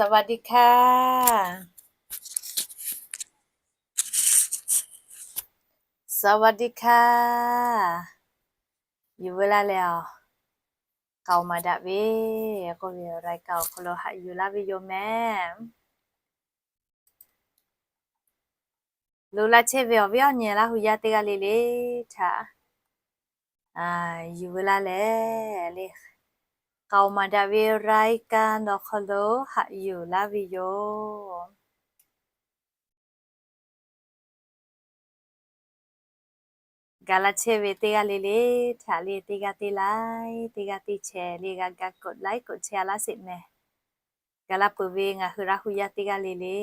สวัสดีค่ะ สวัสดีค่ะ Yuˬ veu laˇ leh a, k'aoˍ maˍ daꞈ ve k'oˆ ve รายการ awˬ hk'aw lo haꞈ yuˬ laˇ ve yoˬ mehˍ. Loꞈ la chehˇ ve awˬ viˉ awˬ nyi Laˇ hu yaˇ teˇ g'aˇ le le htaꞈ, yuˬ veu laˇ leh le, k'aoˍ maˍ daꞈ ve รายการ awˬ hk'aw lo haꞈ yuˬ laˇ ve yoˬ. Gaˬ la chehˇ ve teˇ g'aˇ le le htaꞈ le teˇ g'aˇ teˇ laiˉ teˇ g'aˇ teˇ chehˇ le g'a ga กดไลค์ กดแชร์ a laˇ sheˍ mehˍ. Gaˬ la peuˬ ve ngaˬ hui Laˇ hu yaˇ teˇ g'aˇ le le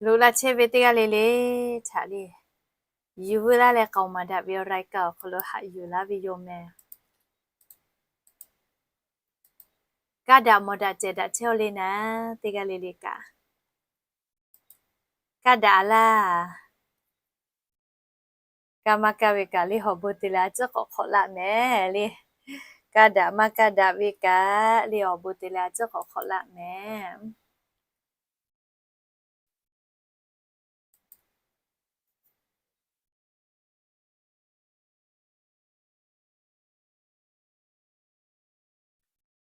Loꞈ la chehˇ ve teˇ g'aˇ le le htaꞈ le, yuˬ veu laˇ leh k'aoˍ maˍ daꞈ ve รายการ awˬ hk'aw lo haꞈ yuˬ laˇ ve yoˬ mehˍ. Kaˇ daꞈ mawˬ daꞈ cehˬ daꞈ chehˇ aw le naˍ, teˇ g'aˇ le le kaꞈ. Kaˇ daꞈ laˇ. Kaˇ maˇ kaˇ ve kaꞈ le awˬ bon te leh a ciˉ k'awꞈ hk'awꞈ laˆ mehˍ le. Kaˇ daꞈ maˇ kaˇ daꞈ ve kaꞈ le awˬ bon te leh a ciˉ k'awꞈ hk'awꞈ laˆ mehˍ.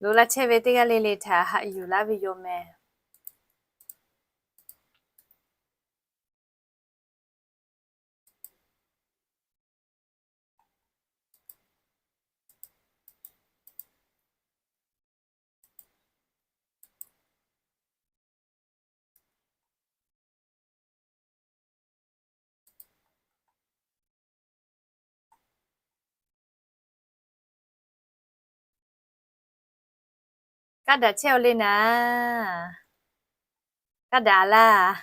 Loꞈ la chehˇ ve teˇ g'aˇ le le htaꞈ haꞈ yuˬ laˇ ve yoˬ mehˍ. Kaˇ daꞈ chehˇ aw le naˍ. Kaˇ daꞈ laˇ.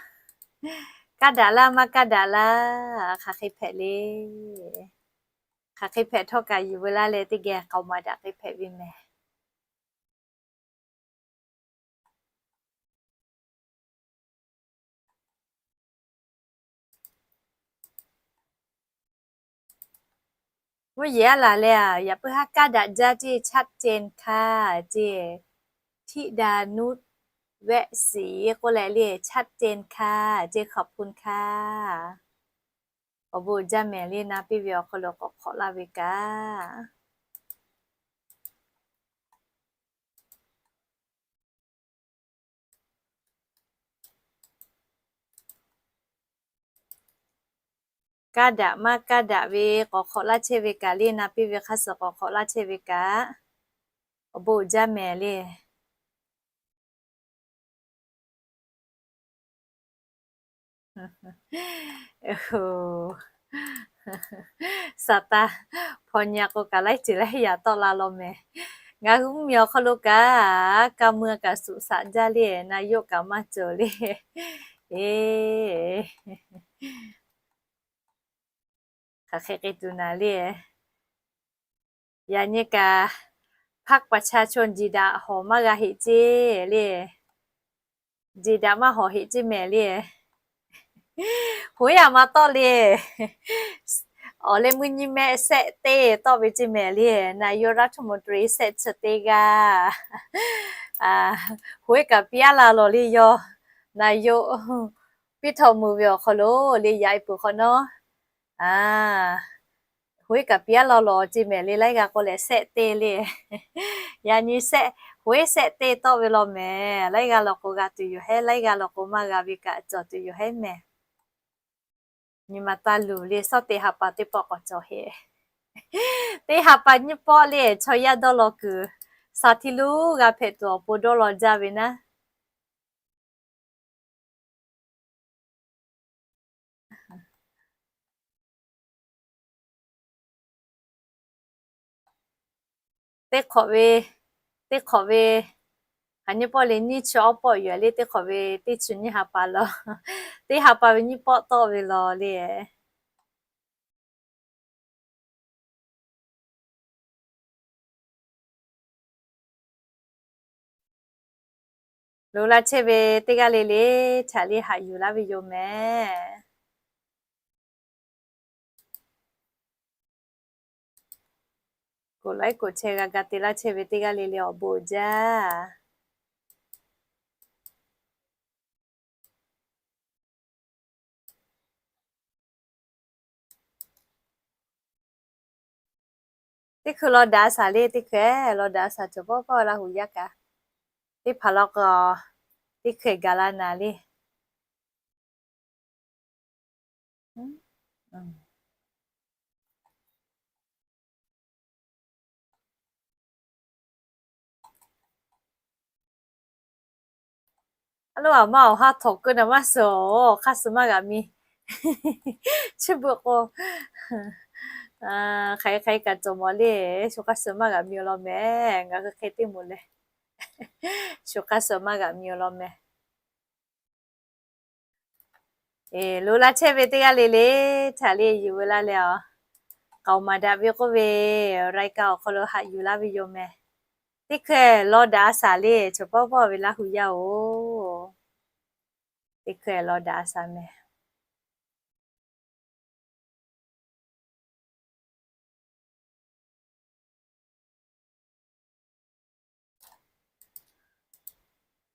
Kaˇ daꞈ laˇ maˇ kaˇ daꞈ laˇ. Hk'aˬ hk'e hpehꞈ le. Hk'aˬ hk'e hpehꞈ htawˇ kaꞈ yuˬ veu laˇ leh teˇ geh k'aoˍ maˍ daꞈ hk'e hpehꞈ ve mehˍ. Mvuhˇ yeˬ aˉ laˬ leh a, yaꞈ puiˉ haˉ kaˇ daꞈ jaˇ ceˇ ชัดเจนค่ะ ceˇ. Tiˇ da nuˇ vehˆ siˍ k'oˆ leh le ชัดเจนค่ะ ceˇ ขอบคุณค่ะ. Awˬ bon uiˍ jaˇ mehˍ le na piˇ ve awˬ hk'aw lo k'awꞈ hk'awꞈ laˇ ve kaꞈ. Kaˇ daꞈ maˇ kaˇ daꞈ ve k'awꞈ hk'awꞈ laˇ chehˇ ve kaꞈ le na piˇ ve hk'a suhˍ k'awꞈ hk'awꞈ laˇ chehˇ ve kaꞈ. Awˬ bon uiˍ jaˇ mehˍ le. Saˍtanˍ hpaw nyi a k'o kaꞈ laiˉ ceuˬ laiˉ yaꞈ tawˆ la law mehˍ. Ngaˬ hui mvuhˇmiˬ awˬ hk'aw lo kaꞈ, ka mui kaꞈ suꞈ shaꞈ jaˇ le, na yoˆ kaꞈ maˇ cawˬ le. Hk'aˬ hk'e k'ai tuˬ naˍ le. Yaꞈ nyi kaꞈ พรรคประชาชน jiˬ daꞈ hawˬ maˇ g'a heꞈ ceˇ le. Jiˬ daꞈ maˇ hawˬ heꞈ ceˇ mehˍ le. Hoˉ yaˇ maˇ tawˆ le. Awˬ leh mvuhˇ nyi mehˆ แซะ teˇ tawˆ ve ceˇ mehˍ le. นายกรัฐมนตรี แซะ chi teˇ g'aˇ. Hoˉ kaꞈ piˇ aˉ la lawˬ le yaw. นายก piˇ htawꞈ mui ve awˬ hk'aw lo le yaꞈ e peuˬ hk'awꞈ nawˉ. Hoˉ kaꞈ piˇ aˉ la lawˬ ceˇ mehˍ le laiˉ g'aˇ k'o leh แซะ teˇ le. Yaꞈ nyi แซะ hoˉ แซะ teˇ tawˆ ve law mehˍ. Laiˉ g'aˇ law k'o g'a tuˬ yoˬ hehˉ, laiˉ g'aˇ law k'o maˇ g'a ve kaꞈ cawˬ tuˬ yoˬ hehˉ mehˍ. Nyi ma taˇ luˬ le, shawˉ teˇ ha pa teˇ pawˆ k'awꞈ cawˬ heˆ. Teˇ ha pa nyiˇ pawˆ le chaw yaˇ dawˇ law kuiˬ, shaˍ htiˇ lonˉ g'a hpehꞈ tuˬ awˬ pon dawˇ law jaˇ ve naˉ. Teˇ hk'awꞈ ve, teˇ hk'awꞈ ve, hk'aˬ nyiˇ pawˆ le nyiˇ chi awˇ pawˆ yoˬ le, teˇ hk'awꞈ ve teˇ chi nyiˇ ha pa law, teˇ ha pa ve nyiˇ pawˆ tawˆ ve law le. Loꞈ la chehˇ ve teˇ g'aˇ le le htaꞈ le haꞈ yuˬ laˇ ve yoˬ mehˍ. Koꞈ laiˉ koꞈ chehˇ g'a ga te laˇ chehˇ ve teˇ g'aˇ le le awˬ bon uiˍ jaˇ. Teˇ hkui law daꞈ shaˍ le, teˇ hkui law daꞈ shaˍ cawˬ pawˆ pawˆ Laˇ huˍ yaˇ kaꞈ, teˇ hpaˍ law k'o, teˇ hkui gaˬ la naˍ le. A lo, aˬ ma awˬ ha htawnˍ keu naˍ maˇ suhˍ, awˬ hk'aˇ suh maˇ g'a miˇ. Chi beuꞈ k'o, hk'aˬ hk'e kaꞈ cawˬ mawˬ le, shu hk'aˇ suh maˇ g'a miˇ law mehˍ. Ngaˬ hui hk'e teˇ moˍ leh, shu hk'aˇ suh maˇ g'a miˇ law mehˍ. Loꞈ la chehˇ ve teˇ g'aˇ le le htaꞈ le yuˬ veu laˇ leh a, k'aoˍ maˍ daꞈ ve k'oˆ ve, raiˍ kaꞈ awˬ hk'aw lo haꞈ yuˬ laˇ ve yoˬ mehˍ. Teˇ hkui law daꞈ shaˍ le, cawˬ pawˆ pawˆ ve Laˇ huˍ yaˇ oˬ. Teˇ hkui law daꞈ shaˍ mehˍ.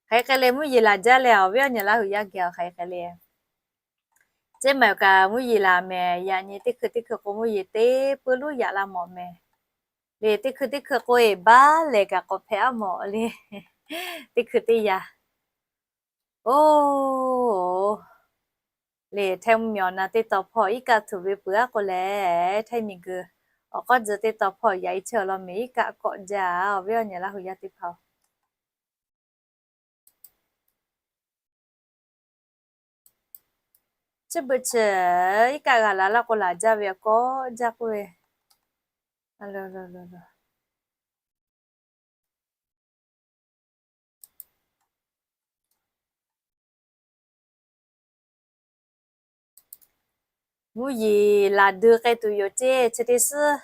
Hk'aˬ hk'e leh mvuhˇ yeˬ laˬ jaˇ leh awˬ viˉ awˬ nyi Laˇ huˍ yaˇ geh awˬ hk'aˬ hk'e leh, ceˇ maˬ kaꞈ mvuhˇ yeˬ laˬ mehˍ. Yaꞈ nyi teˇ hkui teˇ hkui k'o mvuhˇ yeˬ teˇ puiˉ luˉ yaꞈ la mawˬ mehˍ. Le teˇ hkui teˇ hkui k'o eˬ baˆ lehˬ kaꞈ k'awꞈ hpehꞈ aˉ mawˬ le. Teˇ hkui teˇ yaꞈ. Oˬ, le htaiˇ mvuhˇ miˬ awˬ na teˇ taw hpawˇ iˉ kaˆ tuˬ ve peuˬ aˉ k'o lehˬ, htaiˇ miˬ guiˬ awˬ k'awˇ tcuh teˇ taw hpawˇ yaꞈ e chehˇ awˬ lawn mehˍ. Iˉ kaˆ kawˆ jaˇ, awˬ viˉ awˬ nyi Laˇ huˍ yaˇ teˇ hpaˍ-oˬ. Chi beuꞈ chi iˉ kaˆ g'a laˬ laˇ k'o laˬ jaˇ ve, kawˆ jaˇ k'oˆ ve. Mvuhˇ yeˬ laˬ dui k'ai tuˬ yoˬ ceˇ, chi teˇ suhˉ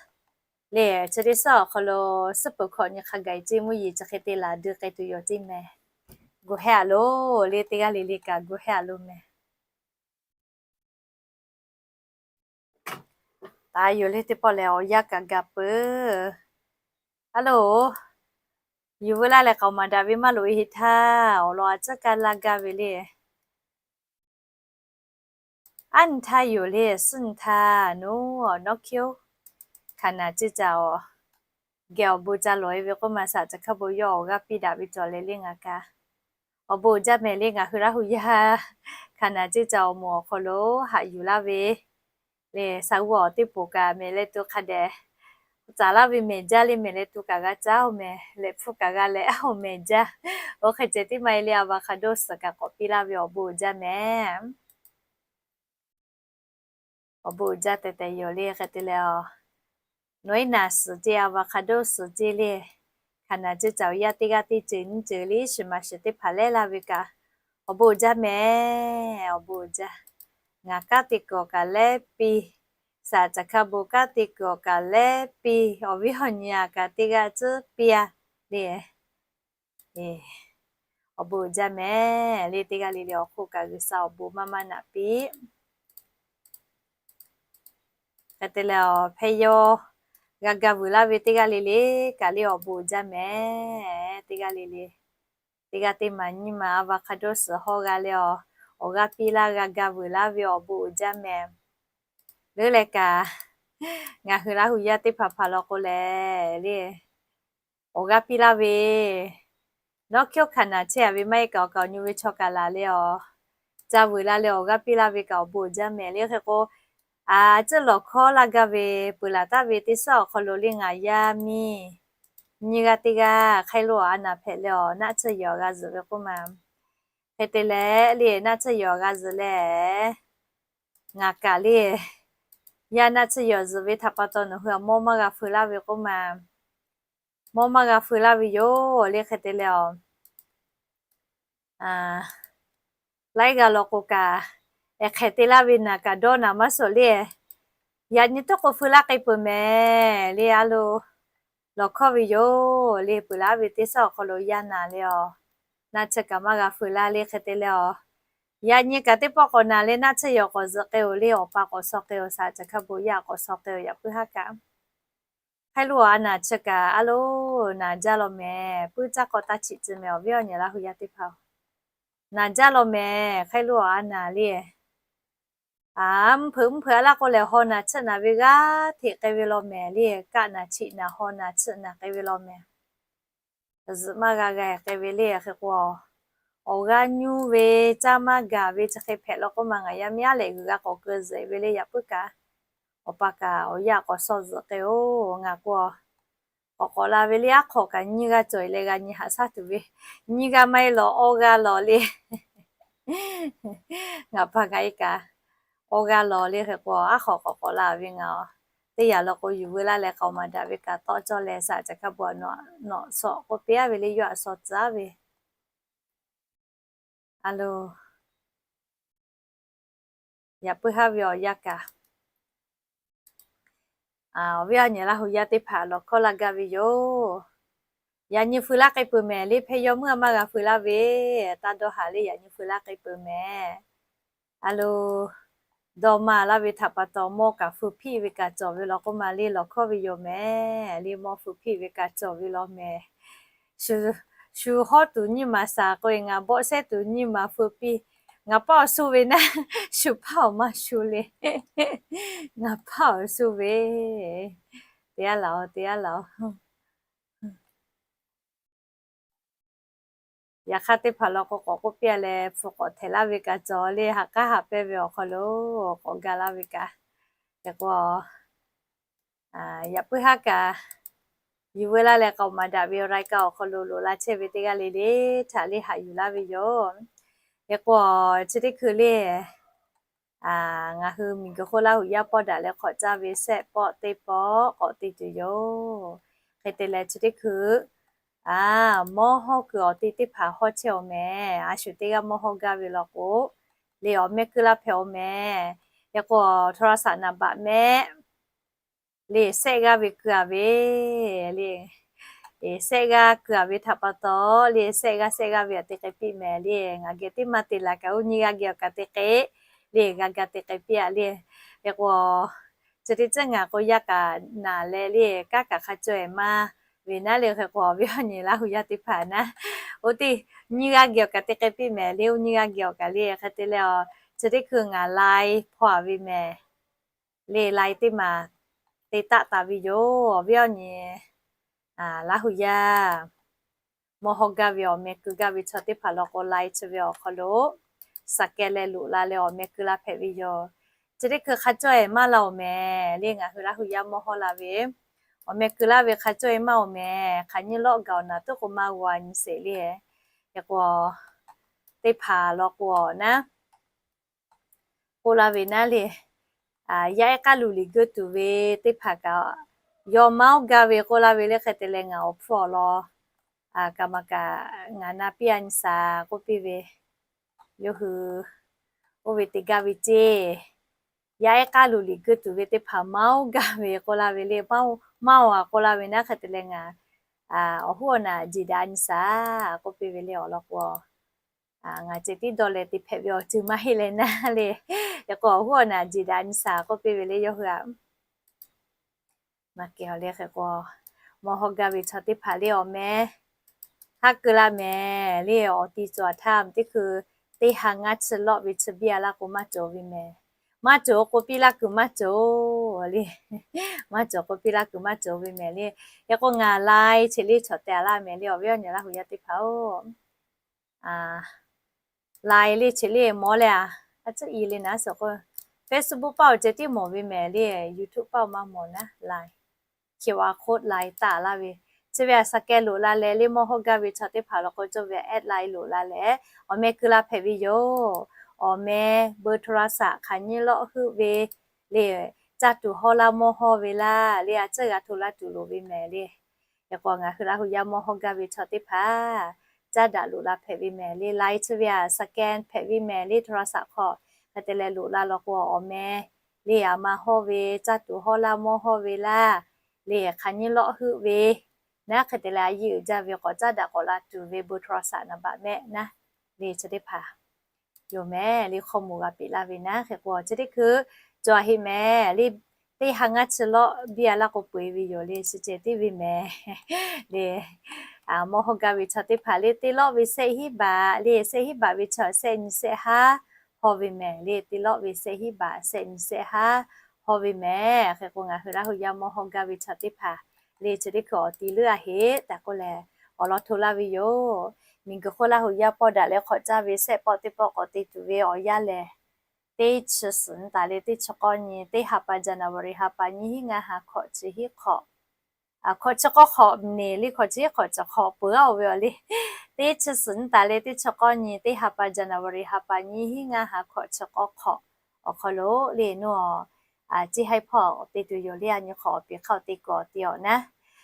le, chi teˇ suhˉ awˬ hk'aw lo suhˉ peuˬ hkawꞈ nyi hk'a gaˬ ceˇ. Mvuhˇ yeˬ chi hk'e te laˬ dui k'ai tuˬ yoˬ ceˇ mehˍ. Gu hehˉ a lo, le teˇ g'aˇ le le kaꞈ gu hehˉ a lo mehˍ. Taˍ yoˬ le, teˇ pawˆ lehˬ awˬ yanˇ kaꞈ gaˬ peuˬ. A lo, yuˬ veu laˇ leh k'aoˍ maˍ daꞈ ve maˇ loꞈ e heˆ htaˇ, awˬ lawn a ciˉ kaˇ laˇ gaˇ ve le. Aˉ nyi htaˇ yoˬ le, suhˉ nyi htaˇ nuˉ, awˬ nawˉ hkiˉ oˉ, hkaˍ naˍ ceˇ caꞈ awˬ geh awˬ bon ca lawˬ e ve k'oˆ ma, saꞈ caˬ hkaˇ bon yawˇ awˬ g'aˇ piˇ daꞈ ve cawˬ leh le ngaˬ kaꞈ, awˬ bon uiˍ jaˇ mehˍ le. Ngaˬ hui Laˇ huˍ yaˇ hkaˍ naˍ ceˇ caꞈ awˬ moˍ awˬ hk'aw lo haꞈ yuˬ laˇ ve le, sa g'uˇ awˬ teˇ poˍ kaꞈ mehˍ leh to hk'a dehꞈ tcuhˍ laˇ ve mehˍ jaˇ le. Mehˍ leh to kaꞈ g'a caˉ oˬ mehˍ, lehꞈ hpfuhˇ kaꞈ g'a lehꞈ oˬ mehˍ jaˇ. Oˇ hk'e ceh tiˉ maˇ heˆ le, avocado suhˍ kaꞈ k'awꞈ piˇ laˇ ve awˬ bon uiˍ jaˇ mehˍ. Awˬ bon uiˍ jaˇ tehꞈ tehꞈ yoˬ le. Hk'e te leh a, nawˬ iˉ naˍ suhˍ ceˇ, avocado suhˍ ceˇ le, hkaˍ naˍ ceˇ caꞈ awˬ yanˇ teˇ g'aˇ teˇ ceuˬ nyiˇ ceuˬ le, shiˍ maˍ shiˍ teˇ hpaˍ lehˉ laˇ ve kaꞈ, awˬ bon uiˍ jaˇ mehˍ. Awˬ bon uiˍ jaˇ. Ngaˬ kanˉ te kuiˬ awˬ kaꞈ lehˉ piˇ, saꞈ caˬ hkaˇ bon kanˉ te kuiˬ awˬ kaꞈ lehˉ piˇ, awˬ viˉ awˬ nyi a kaꞈ teˇ g'aˇ tcuhˉ piˇ a le. Awˬ bon uiˍ jaˇ mehˍ le. Teˇ g'aˇ le le awˬ hk'oˆ kaꞈ G'uiˬsha awˬ bon maˇ maˇ naꞈ piˇ. Hk'e te leh a, hpehˇ yawˇ g'a ga vuiˬ laˇ ve teˇ g'aˇ le le kaꞈ le awˬ bon uiˍ jaˇ mehˍ. Teˇ g'aˇ le le, teˇ g'aˇ teˇ maˬ nyiˇ maˬ avocado suhˍ hawˇ g'a leh a, awˬ g'aˇ piˇ laˇ g'a ga vuiˬ laˇ ve awˬ bon uiˍ jaˇ mehˍ. Leuˉ leh kaꞈ, ngaˬ hui Laˇ huˍ yaˇ teˇ hpaˍ hpaˍ law k'o lehˬ le, awˬ g'aˇ piˇ laˇ ve, nawˉ hkiˉ oˉ hkaˍ naˍ chehˇ a ve maˇ heˆ kaꞈ, awˬ kaˍ awˬ nyi ve chaw kaꞈ laˬ leh a, ca vuiˬ la leh awˬ g'aˇ piˇ laˇ ve kaꞈ awˬ bon uiˍ jaˇ mehˍ le. Hk'e k'o, a ciˉ lawˬ hkawˇ laˇ gaˇ ve peuˬ laˬ taˍ ve teˇ suhˉ awˬ hk'aw lo le ngaˬ yaˇ miˇ nyiˇ g'aˇ teˇ g'aˇ hk'aˇ lo a naˍ hpehꞈ leh a, naˆ tsuhˇ yawˬ g'a zuhꞈ ve k'oˆ ma. Hk'e te leh le naˆ tsuhˇ yawˬ g'a zuhꞈ leh, ngaˬ kaꞈ le yaˇ naˆ tsuhˇ yawˬ zuhꞈ ve htaꞈ pa taw nawˬ hui a mawˇ maˇ g'a feu laˇ ve k'oˆ ma. Mawˇ maˇ g'a feu laˇ ve yoˬ le. Hk'e te leh a, laiˉ g'aˇ law k'o kaꞈ, ehˉ hk'e te laˇ ve naˬ kaꞈ dawˇ naˍ maˇ suhˍ le. Yaꞈ nyi tuˉ k'o feu laˇ k'ai peuˬ mehˍ le. A lo, lawˬ hkawˇ ve yoˬ le. Peuˬ laˇ ve teˇ suhˉ awˬ hk'aw lo yaˇ naˍ le a, naˆ tsuhˇ kaꞈ maˇ g'a feu laˇ le hk'e te leh a. Yaꞈ nyi kaꞈ teˇ pawˆ k'awꞈ naˬ le, naˆ tsuhˇ yaw k'awꞈ zuhꞈ k'ai-oˬ le, awˬ pa k'awꞈ shaw k'ai-oˬ, shaꞈ caˬ hkaˇ bon yaˇ k'awꞈ shaw k'ai-oˬ, yaꞈ puiˉ haˉ kaꞈ. Hk'e lo a naˬ tsuhˇ kaꞈ a lo, naˬ jaˇ law mehˍ, puiˉ caˇ k'aw taˇ chiꞈ tcuh mehˍ, awˬ viˉ awˬ nyi Laˇ hu yaˇ teˇ hpaˍ-oˬ. Naˬ jaˇ law mehˍ, hk'e lo a naˬ le. A, mvuhˇ hpeuꞈ mvuhˇ hpeuꞈ a laˇ k'o lehˬ, haw naˬ tsuhˇ naˬ ve g'aˇ hteꞈ k'ai ve law mehˍ le, kaˆ naˬ chiꞈ naˬ haw naˬ tsuhˇ naˬ k'ai ve law mehˍ. Zuhꞈ maˇ g'a g'a k'ai ve le, hk'e k'o, awˬ g'aˇ nyuˇ ve, caˇ maˇ gaˬ ve chi hk'e hpehꞈ law k'oˆ ma, ngaˬ yaˇ miˇ aˉ lehꞈ g'uiˬ g'a k'awꞈ keu zuhꞈ ve le, yaꞈ puiˉ kaꞈ. Awˬ pa kaꞈ awˬ yaˇ k'awꞈ shaw zuhꞈ k'ai-oˬ, ngaˬ k'o k'awꞈ k'awꞈ la ve le, aˉ hk'awꞈ kaꞈ nyiˇ g'aˇ cawˬ-e leh g'a nyi haꞈ shaˉ tuˬ ve, nyiˇ g'aˇ maˇ heˆ lawˬ, awˇ g'aˇ lawˬ le. Ngaˬ pa ngaˬ e kaꞈ awˇ g'aˇ lawˬ le, hk'e k'o aˉ hk'awꞈ k'awꞈ k'awꞈ la ve ngaˬ-oˬ. Teˇ yanˇ law k'o, yuˬ veu laˇ leh k'aoˍ maˍ daꞈ ve kaꞈ tawˆ cawˇ leh, shaꞈ caˬ hkaˇ bon nawˬ nawꞈ shawˍ k'oˆ piˇ-aˉ ve le, yawˇ htaꞈ shaw tcuh-aˉ ve. A lo, yaꞈ puiˉ haˉ ve awˬ yanˇ kaꞈ, awˬ viˉ awˬ nyi Laˇ hu yaˇ teˇ hpaˍ lawˬ hkawˇ laˇ gaˇ ve yoˬ. Yaꞈ nyi feu laˇ k'ai peuˬ mehˍ le, hpehꞈ yaw meuˇ a maˇ g'a feu laˇ ve, taˇ dawˇ haˍ le, yaꞈ nyi feu laˇ k'ai peuˬ mehˍ. A lo, dawˇ maˇ laˇ ve htaꞈ pa taw, mawˇ kaꞈ feu hpiˆ ve kaꞈ cawˬ ve law k'oˆ ma le, lawˬ hkawˇ ve yoˬ mehˍ le, mawˇ feu hpiˆ ve kaꞈ cawˬ ve law mehˍ. Shu hawˉ tuˬ nyiˇ maˬ shaˍ k'oˆ-e, ngaˬ bawˆ shehˉ tuˬ nyiˇ maˬ feu piˇ. Ngaˬ paˇ awˬ shu ve naˉ, shu paˇ awˬ maˇ shu le. Ngaˬ paˇ awˬ shu ve, teˇ g'aˇ laˬ-oˬ, teˇ g'aˇ laˬ-oˬ. Yaꞈ hk'aˇ teˇ hpaˍ law k'o, k'awꞈ k'oˆ piˇ-a leh, hpu k'awꞈ htehꞈ laˇ ve kaꞈ cawˬ le, ha k'aˉ ha pehˇ ve awˬ hk'aw lo k'awꞈ ga laˇ ve kaꞈ. Hk'e k'o, yaꞈ puiˉ haˉ kaꞈ, yuˬ veu laˇ leh k'aoˍ maˍ daꞈ ve awˬ รายการ awˬ hk'aw lo loꞈ la chehˇ ve teˇ g'aˇ le le htaꞈ le haꞈ yuˬ laˇ ve yoˬ. Hk'e k'o, chi teˇ hkui le ngaˬ hui miˬguiˬ hk'oˆ Laˇ hu yaˇ pawˆ daꞈ leh hk'awꞈ caˇ ve แซ่บ pawˆ teˇ pawˆ k'awꞈ te tuˬ yoˬ. Hk'e te leh chi teˇ hkui mawˇ hawˇ kuiˬ awˬ te teˇ hpaˍ hawˇ chehˇ-oˬ mehˍ. A shu teˇ g'aˇ mawˇ hawˇ gaˇ ve law k'o, le awˬ meh keu la hpehꞈ-oˬ mehˍ. Hk'e k'o, โทรศัพท์ naˍ baꞈ mehˆ le แซ่ g'aˇ ve keu-a ve le, แซ่ g'aˇ keu-a ve htaꞈ pa taw le, แซ่ g'aˇ แซ่ g'aˇ ve aꞈ te k'ai piˇ mehˍ le. Ngaˬ geh teˇ maˇ te la kaꞈ, oˇ nyiˇ g'aˇ geh awˬ kaꞈ te k'ai le, g'a ga te k'ai piˇ-a le. Hk'e k'o, chi teˇ ceuˬ ngaˬ k'o yaˇ kaꞈ naˬ leh le, kanˉ kaꞈ hk'a caweh maˇ ve naˉ le. Hk'e k'o, awˬ viˉ awˬ nyi Laˇ hu yaˇ teˇ hpaˍ naˉ, oˇ teˇ nyiˇ g'aˇ geh awˬ kaꞈ te k'ai piˇ mehˍ le, oˇ nyiˇ g'aˇ geh awˬ kaꞈ le. Hk'e te leh, chi teˇ hkui ngaˬ lai hpaw-a ve mehˍ le, lai teˇ maˬ te taˆ taˍ ve yoˬ. Awˬ viˉ awˬ nyi Laˇ hu yaˇ mawˇ hawˇ gaˇ ve awˬ meh keu gaˇ ve chaw teˇ hpaˍ law k'o, lai chi ve awˬ hk'aw lo สแกน leh loꞈ la leh awˬ meh keu la hpehꞈ ve yoˬ. Chi teˇ hkui hk'a caweh maˇ la-oˬ mehˍ le, ngaˬ hui Laˇ hu yaˇ mawˇ hawˇ la ve awˬ meh keu laˇ ve hk'a caweh maˇ-oˬ mehˍ. Hk'aˬ nyiˇ lawˆ gaˬ awˬ naˬ tuˉ k'o maˇ g'a nyi sheˍ le. Hk'e k'o, teˇ hpaˍ law k'o naˉ, k'oˆ laˇ ve naˉ le, yaˇ ehˉ k'aˉ luˬ liꞈ geuˆ tuˬ ve teˇ hpaˍ kaꞈ, yawˇ maˇ oˇ gaˇ ve k'oˆ laˇ ve le. Hk'e te leh ngaˬ awˬ hpfuhˇ awˬ lawn kaꞈ maˬ kaꞈ ngaˬ na piˇ-a nyi shaˍ k'oˆ piˇ ve, yawˇ hui oˇ ve te gaˇ ve ceˇ. Yaˇ ehˉ k'aˉ luˬ liꞈ geuˆ tuˬ ve teˇ hpaˍ maˇ oˇ gaˇ ve k'oˆ laˇ ve le, maˇ oˇ a k'oˆ laˇ ve naˉ. Hk'e te leh ngaˬ awˬ hoˉ awˬ naˬ jeˬ daꞈ nyi shaˍ k'oˆ piˇ ve le. Awˬ lawn k'o, ngaˬ ceh tiˉ dawˇ leh te hpehꞈ ve awˬ ceuˬ maˇ heˆ leh naˉ le. Hk'e k'o, awˬ hoˉ awˬ naˬ jeˬ daꞈ nyi shaˍ k'oˆ piˇ ve le. Yawˇ hui a maˇ kehˬ le. Hk'e k'o, mawˇ hawˇ gaˇ ve chaw teˇ hpaˍ le awˬ meh haˉ keu laˇ mehˍ le. Awˬ ti cawˬ a htaˇ teˇ hkui teˇ ha ngaˇ chi lawˆ ve chi biˇ a laˇ k'o maˇ cawˬ ve mehˍ. Maˇ cawˬ k'oˆ piˇ laˇ kuiˬ maˇ cawˬ le. Maˇ cawˬ k'oˆ piˇ laˇ kuiˬ maˇ cawˬ ve mehˍ le. Hk'e k'o, ngaˬ lai chi le chaw te a laˇ mehˍ le, awˬ viˉ awˬ nyi Laˇ hu yaˇ teˇ hpaˍ-oˬ. Lai le chi le mawˬ leh a, a tcuhˉ i le naˉ suhˍ k'o, Facebook paˆ-oˬ ceh tiˉ mawˬ ve mehˍ le, YouTube paˆ-oˬ maˇ mawˬ naˉ. Lai QR code lai taˆ laˇ ve, chi ve a สแกน loꞈ la leh le mawˇ hawˇ gaˇ ve chaw teˇ hpaˍ law k'o, cawˇ ve add lai loꞈ la leh awˬ meh keu la hpehꞈ ve yoˬ. Awˬ meh เบอร์โทรศัพท์ hk'aˬ nyiˇ lawˆ heuˆ ve le, caˇ tuˬ hawˇ laˇ mawˇ hawˇ ve laˇ le, a tcuhˉ g'a hto laˇ tuˬ loˍ ve mehˍ le. Hk'e k'o, ngaˬ hui Laˇ hu yaˇ mawˇ hawˇ gaˇ ve chaw teˇ hpaˍ caˇ daꞈ loꞈ la hpehꞈ ve mehˍ le. Lai chi ve a สแกน hpehꞈ ve mehˍ le, โทรศัพท์ hk'aw. Hk'e te leh loꞈ la law k'o, awˬ meh le a ma hawˇ ve, caˇ tuˬ hawˇ laˇ mawˇ hawˇ ve laˇ le, hk'aˬ nyiˇ lawˆ heuˆ ve naˉ hk'e te leh a yiˇ uiˍ jaˇ ve k'awꞈ caˉ daꞈ k'awꞈ la tuˬ ve bon htaw saꞈ naˍ baꞈ mehˆ naˉ le chi teˇ hpaˍ yoˬ mehˍ le hk'aw moˍ g'a peꞈ laˇ ve naˉ hk'e k'o chi teˇ hkui cawˬ a heˆ mehˍ le. Teˇ ha ngaˇ chi lawˆ biˇ a laˇ k'o peu eˬ ve yoˬ le chi ceh tiˉ ve mehˍ le. Mawˇ hawˇ gaˇ ve chaw teˇ hpaˍ le te lawˆ ve sehˆ hiˉ baꞈ le sehˆ hiˉ baꞈ ve chaw sehˆ nyi sehˆ haˉ hawˇ ve mehˍ le te lawˆ ve sehˆ hiˉ baꞈ sehˆ nyi sehˆ haˉ hawˇ ve mehˍ. Hk'e k'o ngaˬ hui Laˇ huˍ yaˇ mawˇ hawˇ gaˇ ve chaw teˇ hpaˍ le chi teˇ hkui awˬ ti leuˉ a heˆ tehꞈ k'oˆ leh awˬ lawn hto laˇ ve yoˬ. Miˬguiˬ hk'oˆ Laˇ huˍ yaˇ pawˆ daꞈ leh hk'awꞈ caˇ ve sehˆ pawˆ teˇ pawˆ k'awꞈ te tuˬ ve awˬ yanˇ lehˬ, teˇ chi suhˍ nyi taˍ leh teˇ chi k'awˇ nyi teˇ ha pa January ha pa nyiˇ hinˉ ngaˇ ha hkawꞈ chi hiˉ hk'awꞈ, hkawꞈ chi k'awˇ hk'awꞈ neˍ le hkawꞈ chi hiˉ hk'awꞈ chi hk'awꞈ peuˬ a oˬ ve awˬ le. Teˇ chi suhˍ nyi taˍ leh teˇ chi k'awˇ nyi teˇ ha pa January ha pa nyiˇ hinˉ ngaˇ ha hkawꞈ chi k'awˇ hk'awꞈ awˬ hk'aw lo le nuˇ a ciˇ haiˉ hpawˇ te tuˬ yoˬ le. A nyi hk'awꞈ awˬ piˍ hk'aˇ awˬ te kuiˬ awˬ te awˬ naˉ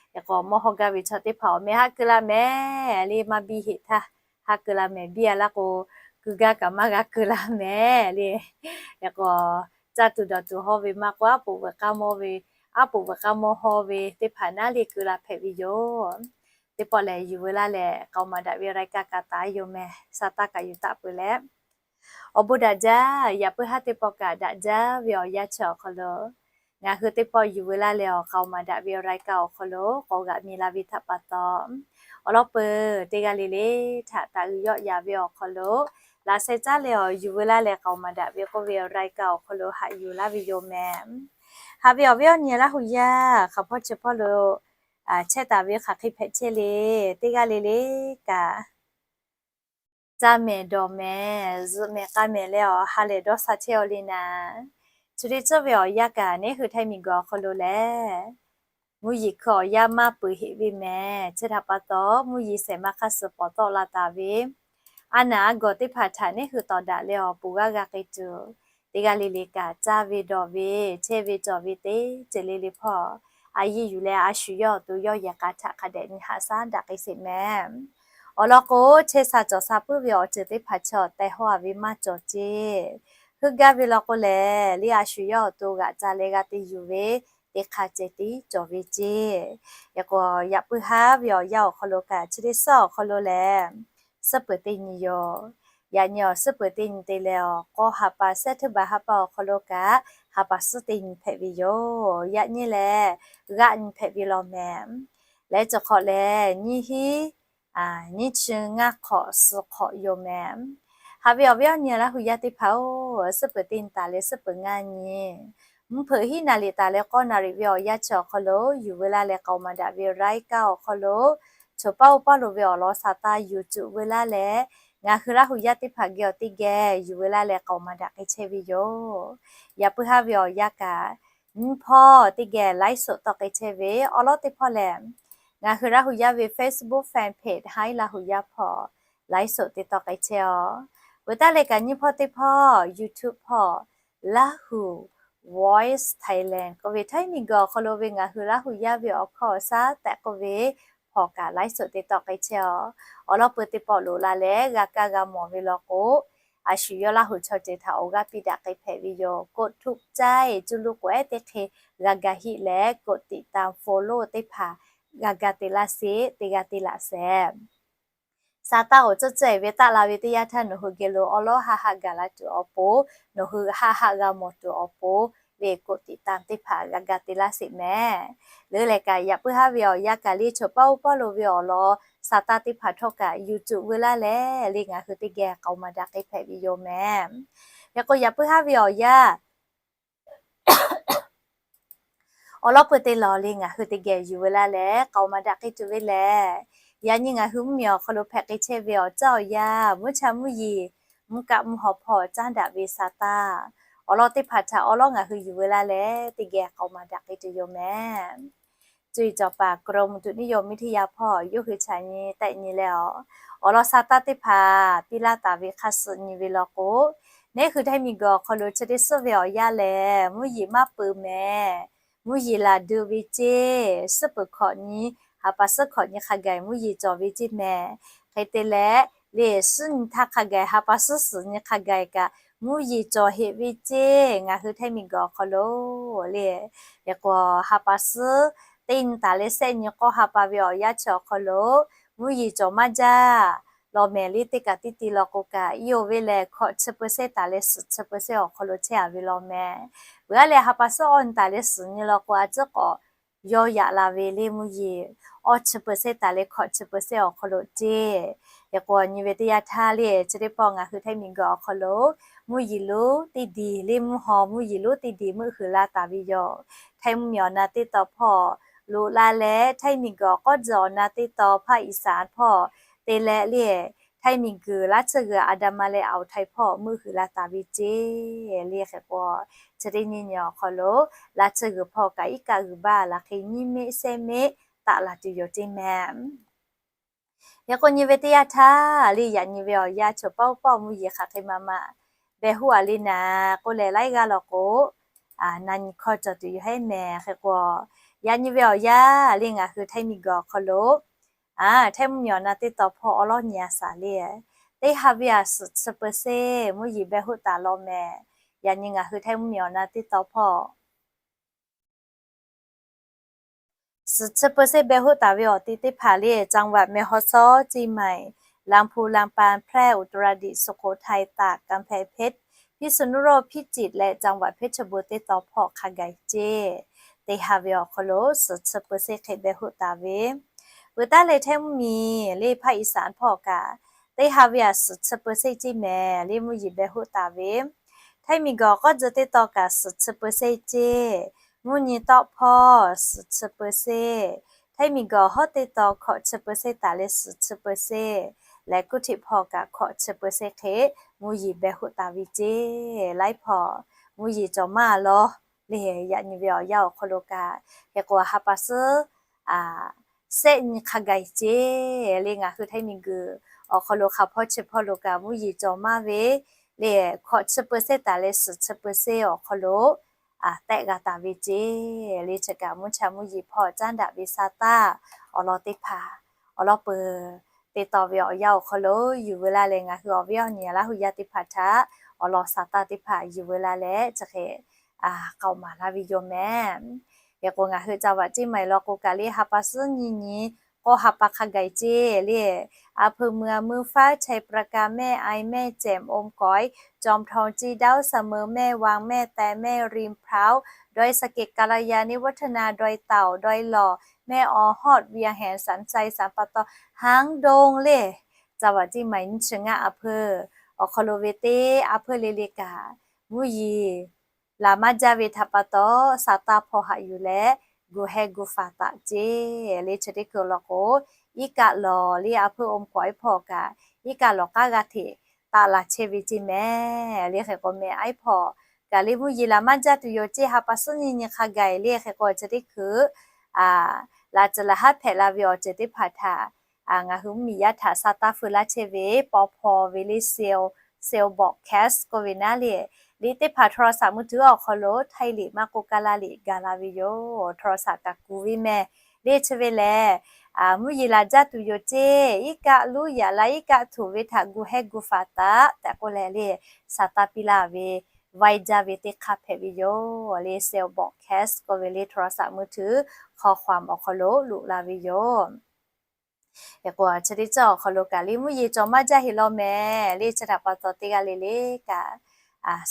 hk'e k'o mawˇ hawˇ gaˇ ve chaw teˇ hpaˍ awˬ meh haˉ keu la mehˍ le maˇ biˇ heˆ htaˇ haˉ keu la mehˍ. Biˇ a laˇ k'o keu gaˇ kaꞈ maˇ g'a keu la mehˍ le. Hk'e k'o caˇ tuˬ dawˬ tuˬ hawˇ ve maˇ k'o aˉ poꞈ veuꞈ k'aˇ mawˇ ve, aˉ poꞈ veuꞈ k'aˇ mawˇ hawˇ ve teˇ hpaˍ naˉ le keu la hpehꞈ ve yoˬ. Teˇ pawˆ lehˬ yuˬ veu laˇ leh k'aoˍ maˍ daꞈ ve รายการ kaꞈ taˍ yoˬ mehˍ. Saˍtanˍ kaꞈ yuˬ taˆ peuˬ leh awˬ bon daꞈ jaˇ. Yaꞈ puiˉ haˉ teˇ pawˆ kaꞈ daꞈ jaˇ ve awˬ yanˇ chi awˬ hk'aw lo ngaˬ hui teˇ pawˆ yuˬ veu laˇ leh awˬ k'aoˍ maˍ daꞈ ve รายการ awˬ hk'aw lo k'awꞈ g'aꞈ mi la ve htaꞈ pa taw, awˬ lawn peuˬ teˇ g'aˇ le le htaꞈ taꞈ uiˍ yawˆ yaˍ ve awˬ hk'aw lo laꞈ sheh caˉ leh awˬ yuˬ veu laˇ leh k'aoˍ maˍ daꞈ ve k'oˆ ve awˬ รายการ awˬ hk'aw lo haꞈ yuˬ laˇ ve yoˬ mehˍ. Haꞈ ve awˬ viˉ awˬ nyi Laˇ huˍ yaˇ hk'aˬ hpawˇ chi hpawˇ lo chehˇ taˍ ve hk'aˬ hk'e hpehꞈ chehˇ le. Teˇ g'aˇ le le kaꞈ caˇ mehˍ dawˬ mehˍ zuhꞈ mehˍ k'a mehˍ leh awˬ ha lehˬ dawˇ sha chehˇ aw le naˍ. Chi teˇ ceuˬ ve awˬ yanˇ kaꞈ neˉ hui Htaiˇ miˬguiˬ awˬ hk'aw lo lehˬ, mvuhˇ yeˬ hkui awˬ yanˇ maˇ peuˬ heˆ ve mehˍ. Chi htaꞈ pa taw mvuhˇ yeˬ shehˍ ma hk'aˇ suh pawˍ tawˆ la taˍ ve a naˍ a gawˬ teˇ hpaˍ htaꞈ neˉ hui tawˍ daꞈ leh awˬ pon g'aˇ g'a k'ai tuˬ, teˇ g'aˇ le le kaꞈ caˇ ve dawˬ ve chehˇ ve cawˬ ve teˇ ceuˬ le le hpawˇ a yiˇ yuˬ leh a shu yawˇ awˬ to yawˇ yehˬ k'a htaꞈ hk'a dehꞈ nyi haꞈ shaˉ daꞈ k'ai sheˍ mehˍ. Awˬ lawn k'o, chehˇ sha cawˬ sha puiˉ ve awˬ ceuˬ teˇ hpaˍ chaw tehˬ hawˇ a ve maˇ cawˬ ceˇ. Heuˆ gaˇ ve law k'o lehˬ, le a shu yawˇ awˬ to g'aꞈ ca leh g'a te yuˬ ve teˇ hk'a ceh tiˉ cawˬ ve ceˇ. Hk'e k'o, yaꞈ puiˉ haˉ ve awˬ yanˇ awˬ hk'aw lo kaꞈ chi teˇ suhˉ awˬ hk'aw lo lehˬ, suhˉ peuˬ teˇ nyi yoˬ. Yaꞈ nyi awˬ suhˉ peuˬ teˇ nyi te leh awˬ k'aw ha pa sehˉ htuˇ baˬ ha pa awˬ hk'aw lo kaꞈ ha pa suhˉ teˇ nyi hpehꞈ ve yoˬ. Yaꞈ nyi lehˬ, g'aˆ nyi hpehꞈ ve law mehˍ. Leh cawˬ hk'awꞈ lehˬ, nyiˇ hinˉ nyiˇ chi ngaˇ hk'awꞈ suh hk'awꞈ yoˬ mehˍ. Haꞈ ve awˬ viˉ awˬ nyi Laˇ huˍ yaˇ teˇ hpaˍ-oˬ, suhˉ peuˬ teˇ nyi taˍ leh suhˉ peuˬ ngaˇ nyi, mvuhˇ hpeuꞈ hiˉ naˍ liꞈ taˍ leh k'awˇ naˍ riˍ ve awˬ yanˇ chi awˬ hk'aw lo yuˬ veu laˇ leh k'aoˍ maˍ daꞈ ve รายการ awˬ hk'aw lo, choˬ paˇ oˇ paˇ lo ve awˬ lawn Saˍtanˍ yuˬ cuˬ veu laˇ leh, ngaˬ hui Laˇ huˍ yaˇ teˇ hpaˍ geh awˬ teˇ geh yuˬ veu laˇ leh k'aoˍ maˍ daꞈ k'ai chehˇ ve yoˬ. Yaꞈ puiˉ haˉ ve awˬ yanˇ kaꞈ, nyiˇ hpawˇ teˇ geh ไลฟ์สด tawˆ k'ai chehˇ ve awˬ lawn teˇ hpawˇ lehˬ, ngaˬ hui Laˇ huˍ yaˇ ve Facebook fan page Htaiˇ Laˇ huˍ yaˇ hpawˇ ไลฟ์สด te tawˆ k'ai chehˇ aw. Peuˬ taˇ leh kaꞈ nyiˇ hpawˇ teˇ hpawˇ YouTube hpawˇ Lahu Voice Thailand k'oˆ ve Htaiˇ miˬguiˬ awˬ hk'aw lo ve ngaˬ hui Laˇ huˍ yaˇ ve awˬ hkawˇ awˬ shaˉ tehꞈ k'oˆ ve hpawˇ kaꞈ ไลฟ์สด te tawˆ k'ai chehˇ aw. Awˬ lawn peuˬ teˇ pawˆ loꞈ la leh g'a kaˇ g'a mawˬ ve law k'o, a shu yawˇ Laˇ huˍ chaw ceuˬ htaꞈ awˬ g'aˇ piˇ daꞈ k'ai hpehꞈ ve yoˬ. กดถูกใจ cuˇ luˇ k'oꞈ ehˉ teˇ hk'e g'a ga hiˆ leh กดติดตาม follow teˇ hpaˍ g'a ga te laˇ sheˍ, te g'a te laꞈ sheˍ. Saˍtanˍ awˬ ceuˬ ceuˬ ve taˆ la ve teˇ yanˇ htaˇ nawˬ hui geh lo awˉ lawˉ haˆ haˆ gaˬ la tuˬ awˬ pon, nawˬ hui haˆ haˆ g'a mawˬ tuˬ awˬ pon ve กดติดตาม teˇ hpaˍ g'a ga te laˇ sheˍ mehˍ. Leuˉ leh kaꞈ yaꞈ puiˉ haˉ ve awˬ yanˇ kaꞈ le choˬ paˇ oˇ paˇ lo ve awˬ lawn Saˍtanˍ teˇ hpaˍ htawˇ kaꞈ yuˬ cuˬ veu laˇ leh le ngaˬ hui teˇ geh k'aoˍ maˍ daꞈ k'ai hpehꞈ ve yoˬ mehˍ. Hk'e k'o yaꞈ puiˉ haˉ ve awˬ yanˇ awˬ lawn peuˬ teˇ lawn le ngaˬ hui teˇ geh yuˬ veu laˇ leh k'aoˍ maˍ daꞈ k'ai tuˬ ve lehˬ, yaꞈ nyi ngaˬ hui mvuhˇ miˬ awˬ hk'aw lo hpehꞈ k'ai chehˇ ve awˬ caˇ awˬ yanˇ, mvuhˇ cha mvuhˇ yeˬ, mvuhˇ kaˆ mvuhˇ haw hpawˇ caˉ daꞈ ve Saˍtanˍ awˬ lawn teˇ hpaˍ htaꞈ awˉ lawˉ ngaˬ hui yuˬ veu laˇ leh teˇ geh k'aoˍ maˍ daꞈ k'ai tuˬ yoˬ mehˍ. Cuˇ yiˍ cawˬ paˍ กรมอุตุนิยมวิทยา hpawˇ yawˇ hui chaꞈ nyi tehꞈ nyi leh awˬ, awˬ lawn Saˍtanˍ teˇ hpaˍ piˇ laˇ taˍ ve hk'a suh nyi ve law k'o, neˉ hui Htaiˇ miˬguiˬ awˬ hk'aw lo chi teˇ suhˉ ve awˬ yanˇ lehˬ, mvuhˇ yeˬ maˇ peuˬ mehˍ. Mvuhˇ yeˬ laˬ deu ve ceˇ, suhˉ peuˬ hkawꞈ nyi, ha pa suhˉ hkawꞈ nyi hk'a gaˬ mvuhˇ yeˬ cawˬ ve ceˇ mehˍ. Hk'e te leh, le suhˉ nyi htaˇ hk'a gaˬ ha pa suhˉ suhˍ nyi hk'a gaˬ kaꞈ mvuhˇ yeˬ cawˬ heꞈ ve ceˇ. Ngaˬ hui Htaiˇ miˬguiˬ awˬ hk'aw lo le, k'o ha pa suhˉ teˇ nyi taˍ leh shehˆ nyi k'awˇ ha pa ve awˬ yanˇ chi awˬ hk'aw lo, mvuhˇ yeˬ cawˬ maˇ jaˇ law mehˍ le. Teˇ kaꞈ tiˇ ti law k'o kaꞈ, iˉ oˇ ve lehˬ hkawꞈ chi เปอร์เซ็นต์ taˍ leh suhˍ chi เปอร์เซ็นต์ awˬ hk'aw lo chehˇ a ve law mehˍ. Peuˬ aˉ leh ha pa suhˉ awˇ nyi taˍ leh suhˍ nyi law k'o, a ciˉ k'awꞈ yawˇ yaꞈ la ve le mvuhˇ yeˬ, awˇ chi เปอร์เซ็นต์ taˍ leh hkawꞈ chi เปอร์เซ็นต์ awˬ hk'aw lo ceˇ. Hk'e k'o nyi ve teˇ yanˇ htaˇ le, chi teˇ pawˆ ngaˬ hui Htaiˇ miˬguiˬ awˬ hk'aw lo mvuhˇ yeˬ lonˉ teˇ diˬ le mvuhˇ haw mvuhˇ yeˬ lonˉ teˇ diˬ meuˆ huiˍ la taˍ ve yoˬ. Htaiˇ mvuhˇmiˬ awˬ na teˇ taw hpawˇ loꞈ la leh, Htaiˇ miˬguiˬ awˬ k'awˉ tcuh awˬ na teˇ taw hpaˇ Iˍsaˍ hpawˇ te leh le, Htaiˇ miˬguiˬ laˇ tsuhˇ g'uiˬ Aˍdanˍ ma leh Awˍ Htaiˍ hpawˇ meuˆ huiˍ la taˍ ve ceˇ le. Hk'e k'o, chi teˇ nyi nyi awˬ hk'aw lo laˇ tsuhˇ g'uiˬ hpawˇ kaꞈ iˉ kaˆ g'uiˬ baˆ laˬ hk'e nyiˇ meˆ shehˆ meˆ taˆ la tuˬ yoˬ ceˇ mehˍ. Hk'e k'o nyi ve teˇ yanˇ htaˇ le, yaꞈ nyi ve awˬ yanˇ chaw paw paw mvuhˇ yeˬ hk'aˬ hk'e ma ma behˬ hoˆ a le naˍ k'oˆ leh laiˉ g'aˇ law k'o, na nyi hkawˇ cawˬ tuˬ yoˬ hehˉ mehˍ. Hk'e k'o, yaꞈ nyi ve awˬ yanˇ le ngaˬ hui Htaiˇ miˬguiˬ awˬ hk'aw lo Htaiˇ mvuhˇmiˬ awˬ na teˇ taw hpawˇ awˉ lawˉ nyi a shaˍ le, teˇ ha ve a suhˍ chi เปอร์เซ็นต์ mvuhˇ yeˬ behˬ hoˆ taˍ law mehˍ. Yaꞈ nyi ngaˬ hui Htaiˇ mvuhˇmiˬ awˬ na teˇ taw hpawˇ suhˍ chi เปอร์เซ็นต์ behˬ hoˆ taˍ ve awˬ ti teˇ hpaˍ le, จังหวัดแม่ฮ่องสอน เชียงใหม่ ลำพูน ลำปาง แพร่ อุตรดิตถ์ สุโขทัย ตาก กำแพงเพชร พิษณุโลก พิจิตร leh จังหวัดเพชรบูรณ์ teˇ taw hpawˇ hk'a gaˬ ceˇ. Teˇ ha ve awˬ hk'aw lo suhˍ chi เปอร์เซ็นต์ hk'e behˬ hoˆ taˍ ve, veuꞈ taˉ leh Htaiˇ mvuhˇmiˬ le hpaˇ Iˍsaˍ hpawˇ kaꞈ, teˇ ha ve a suhˍ chi เปอร์เซ็นต์ ceˇ mehˍ le mvuhˇ yeˬ behˬ hoˆ taˍ ve. Htaiˇ miˬguiˬ awˬ k'awˉ tcuh teˇ taw kaꞈ suhˍ chi เปอร์เซ็นต์ ceˇ. Mvuhˇ nyi tawˆ hpawˇ suhˍ chi เปอร์เซ็นต์, Htaiˇ miˬguiˬ awˬ hawˉ teˇ taw hkawꞈ chi เปอร์เซ็นต์ taˍ leh suhˍ chi เปอร์เซ็นต์ leh กรุงเทพ hpawˇ kaꞈ hkawꞈ chi เปอร์เซ็นต์ hk'e mvuhˇ yeˬ behˬ hoˆ taˍ ve ceˇ. Laiˉ hpawˇ mvuhˇ yeˬ cawˬ maˇ law le. Yaꞈ nyi ve awˬ yanˇ awˬ hk'aw lo kaꞈ, hk'e k'o ha pa suhˉ shehˆ nyi hk'a gaˬ ceˇ le. Ngaˬ hui Htaiˇ miˬguiˬ awˬ hk'aw lo hk'a hpawˇ chi hpawˇ lo kaꞈ mvuhˇ yeˬ cawˬ maˇ ve le, hkawꞈ chi เปอร์เซ็นต์ taˍ leh suhˍ chi เปอร์เซ็นต์ awˬ hk'aw lo tehˆ g'a taˍ ve ceˇ le. Chi kaꞈ mvuhˇ cha mvuhˇ yeˬ hpawˇ caˉ daꞈ ve sa taˇ awˬ lawn teˇ hpaˍ awˬ lawn peuˬ te taw ve awˬ yanˇ awˬ hk'aw lo yuˬ veu la leh ngaˬ hui awˬ viˉ awˬ nyi Laˇ huˍ yaˇ teˇ hpaˍ htaꞈ awˬ lawn sa taˇ teˇ hpaˍ yuˬ veu la leh chi hk'e k'aoˍ maˍ laˇ ve yoˬ mehˍ. Hk'e k'o ngaˬ hui จังหวัดเชียงใหม่ law k'o kaꞈ le ha pa suhˉ nyiˇ nyi k'awˇ ha pa hk'a gaˬ ceˇ le. อำเภอเมือง Meuˇ Faˉ ไชยปราการ แม่อาย แม่แจ่ม โอมก๋อย จอมทอง จี้เด้า เสมิง แม่วาง แม่แต แม่ริม พร้าว ดอยสะเก็ด กัลยาณิวัฒนา ดอยเต่า ดอยหล่อ แม่ออ ฮอด เวียงแหง สันทราย สันป่าตอง หางดง le. จังหวัดเชียงใหม่ nyiˇ chi ngaˇ อำเภอ awˬ hk'aw lo ve teˇ อำเภอ le le kaꞈ mvuhˇ yeˬ laˬ maˇ jaˇ ve htaꞈ pa taw, sa taˇ hpaw haꞈ yuˬ leh gu heh gu faˍ taꞈ ceˇ le. Chi teˇ hkui law k'o, iˉ kaˆ lawˬ le อำเภอ โอมก๋อย hpawˇ kaꞈ iˉ kaˆ lawˬ k'aˉ g'a hteꞈ taˆ la chehˇ ve ceˇ mehˍ le. Hk'e k'o mehˍ aiˉ hpawˇ kaꞈ le mvuhˇ yeˬ laˬ maˇ jaˇ tuˬ yoˬ ceˇ. Ha pa suhˉ nyiˇ nyi hk'a gaˬ le. Hk'e k'o chi teˇ hkui laˬ tcuh laˬ haˉ hpehꞈ la ve awˬ ceuˬ teˇ hpaˍ htaꞈ ngaˬ hui mvuhˇmiˬ yaˇ htaꞈ sa taˇ feu laˇ chehˇ ve paw hpaw ve le, cell, cell broadcast k'oˆ ve naˉ le. Liꞈ teˇ hpaˍ โทรศัพท์มือถือ awˬ hk'aw lo Htaiˇ liꞈ maˇ k'oˆ, Kaˇlaˇ liꞈ ga la ve yoˬ. โทรศัพท์ kaꞈ kuˬ ve mehˍ le. Chi ve lehˬ, mvuhˇ yeˬ laˬ jaˇ tuˬ yoˬ ceˇ, iˉ kaˆ luˉ yaꞈ la iˉ kaˆ htoꞈ ve htaꞈ gu heh gu faˍ taꞈ tehꞈ k'oˆ leh le, sa taˇ piˇ laˇ ve vaiˇ jaˇ ve teˇ hk'aˇ hpehꞈ ve yoˬ le. Cell broadcast k'oˆ ve le โทรศัพท์มือถือ hk'aw hk'awꞈ awˬ hk'aw lo loꞈ la ve yoˬ. Hk'e k'o chi teˇ ceuˬ awˬ hk'aw lo kaꞈ le mvuhˇ yeˬ cawˬ maˇ jaˇ heˆ law mehˍ le. Chi htaꞈ pa taw teˇ g'aˇ le le kaꞈ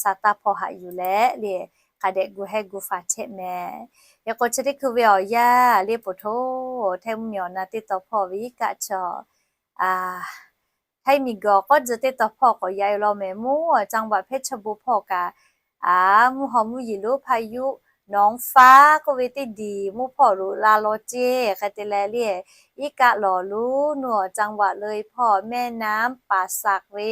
sa taˇ hpaw haꞈ yuˬ leh le, hk'a dehꞈ gu heh gu faˍ chehˇ mehˍ. Hk'e k'o chi teˇ hkui ve awˬ yanˇ le poˬ htoˇ, Htaiˇ mvuhˇmiˬ awˬ na teˇ taw hpawˇ ve iˉ kaˆ chaw, Htaiˇ miˬguiˬ awˬ k'awˉ tcuh teˇ taw hpawˇ k'awꞈ yaꞈ e law mehˍ. Mvuhˇ จังหวัดเพชรบูรณ์ hpawˇ kaꞈ mvuhˇ haw mvuhˇ yeˬ lonˉ พายุหนองฟ้า k'oˆ ve teˇ diˬ mvuhˇ hpawˇ loꞈ la law ceˇ. Hk'e te leh le, iˉ kaˆ lawˬ lonˉ nuˇ awˬ จังหวัดเลย hpawˇ แม่น้ำป่าสัก ve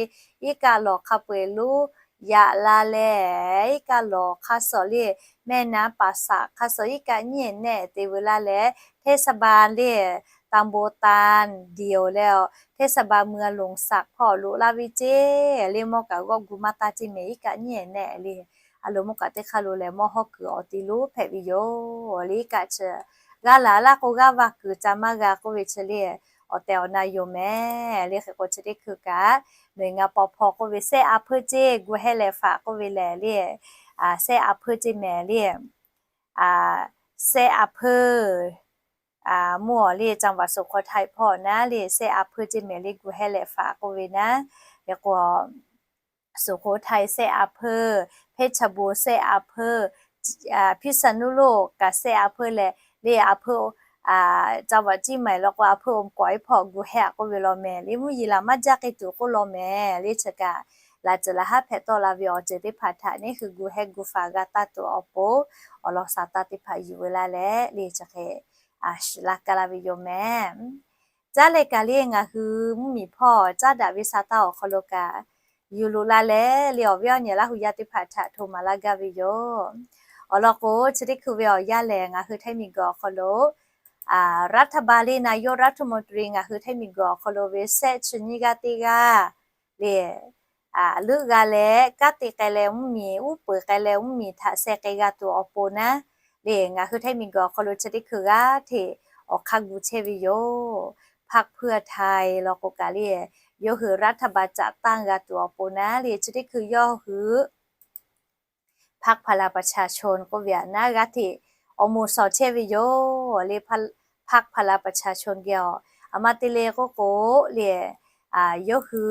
iˉ kaˆ lawˬ hk'a peu eˬ lonˉ yaꞈ la leh, iˉ kaˆ lawˬ hk'a suhˍ le แม่น้ำป่าสัก hk'a suhˍ iˉ kaˆ nyiˇ ehˍ nehˆ te veu laˇ leh, เทศบาล le ตำบลตาลเดี่ยว leh เทศบาลเมืองหล่มสัก hpawˇ loꞈ la ve ceˇ le. Mawˇ kaꞈ g'awˆ gu maˇ taˇ ceˇ mehˍ, iˉ kaˆ nyiˇ ehˍ nehˆ le. A lo mawˇ kaꞈ teˇ hk'aˇ lo lehˬ mawˇ hawˉ kuiˬ awˬ ti lonˉ hpehꞈ ve yoˬ le. Iˉ kaˆ chi g'aˇ laˬ laˇ k'o g'aˇ va kuiˬ ca maˇ g'a k'oˆ ve chi le, awˬ tehˬ awˬ na yoˬ mehˍ le. Hk'e k'o chi teˇ hkui kaꞈ, หน่วยงาน ปภ k'oˆ ve แซ่อาเภอ ceˇ, gu heh leh faˍ k'oˆ ve lehˬ le, แซ่อาเภอ ceˇ mehˍ le. แซ่อาเภอ mvuhˇ awˬ le จังหวัดสุโขทัย hpawˇ naˉ le แซ่อาเพิ่ ceˇ mehˍ le, gu heh leh faˍ k'oˆ ve naˉ. Hk'e k'o, สุโขทัย แซ่อาเพิ่, เพชรบูรณ์ แซ่อาเพิ่, พิษณุโลก kaꞈ แซ่อาเพิ่ leh le อำเภอ จังหวัดเชียงใหม่ law k'o อำเภอ อมก๋อย hpawˇ gu heh k'oˆ ve law mehˍ le. Mvuhˇ yeˬ laˬ maˇ jaˇ k'ai tuˬ k'oˆ law mehˍ le. Chi kaꞈ laꞈ ceuˬ laꞈ haˉ hpehꞈ tawˆ la ve awˬ ceuˬ teˇ hpaˍ htaꞈ neˇ hui gu heh gu faˍ g'a taˇ tuˬ awˬ pon, awˬ lawn saˍ taˇ teˇ hpaˍ yuˬ ve laˇ leh le chi hk'e shiˍ laˇ kaˇ laˇ ve yoˬ mehˍ. Caˉ leh kaꞈ le ngaˬ hui mvuhˇ miˬ hpawˇ caˉ daꞈ ve saˍ taˇ awˬ hk'aw lo kaꞈ yuˬ loꞈ la leh le awˬ viˉ awˬ nyi Laˇ hu yaˇ teˇ hpaˍ htaꞈ hto maˍ laˇ gaˇ ve yoˬ. Awˬ lawn k'o, chi teˇ hkui ve awˬ yanˇ lehˬ ngaˬ hui Htaiˇ miˬguiˬ awˬ hk'aw lo รัฐบาล le นายกรัฐมนตรี ngaˬ hui Htaiˇ miˬguiˬ awˬ hk'aw lo ve shehˆ chi nyiˇ g'aˇ teˇ g'aˇ le leuˆ g'a leh kanˉ te k'ai leh mvuhˇ miˬ uˉ peunˍ k'ai leh mvuhˇ miˬ htaꞈ sheh k'ai g'a tuˬ awˬ pon naˉ le ngaˬ hui Htaiˇ miˬguiˬ awˬ hk'aw lo chi teˇ hkui g'aˇ hteꞈ awˬ hk'aˇ gu chehˇ ve yoˬ. พรรคเพื่อไทย law k'o kaꞈ le yawˇ hui รัฐบาล จัดตั้ง g'a tuˬ awˬ pon naˉ le chi teˇ hkui yawˇ hui พรรคพลังประชาชน k'oˆ ve aꞈ naˉ g'aˇ hteꞈ awˬ moˍ shawˍ chehˇ ve yoˬ le. พรรคพลังประชาชน geh awˬ aˬ ma te le k'oˆ k'o le, yawˇ hui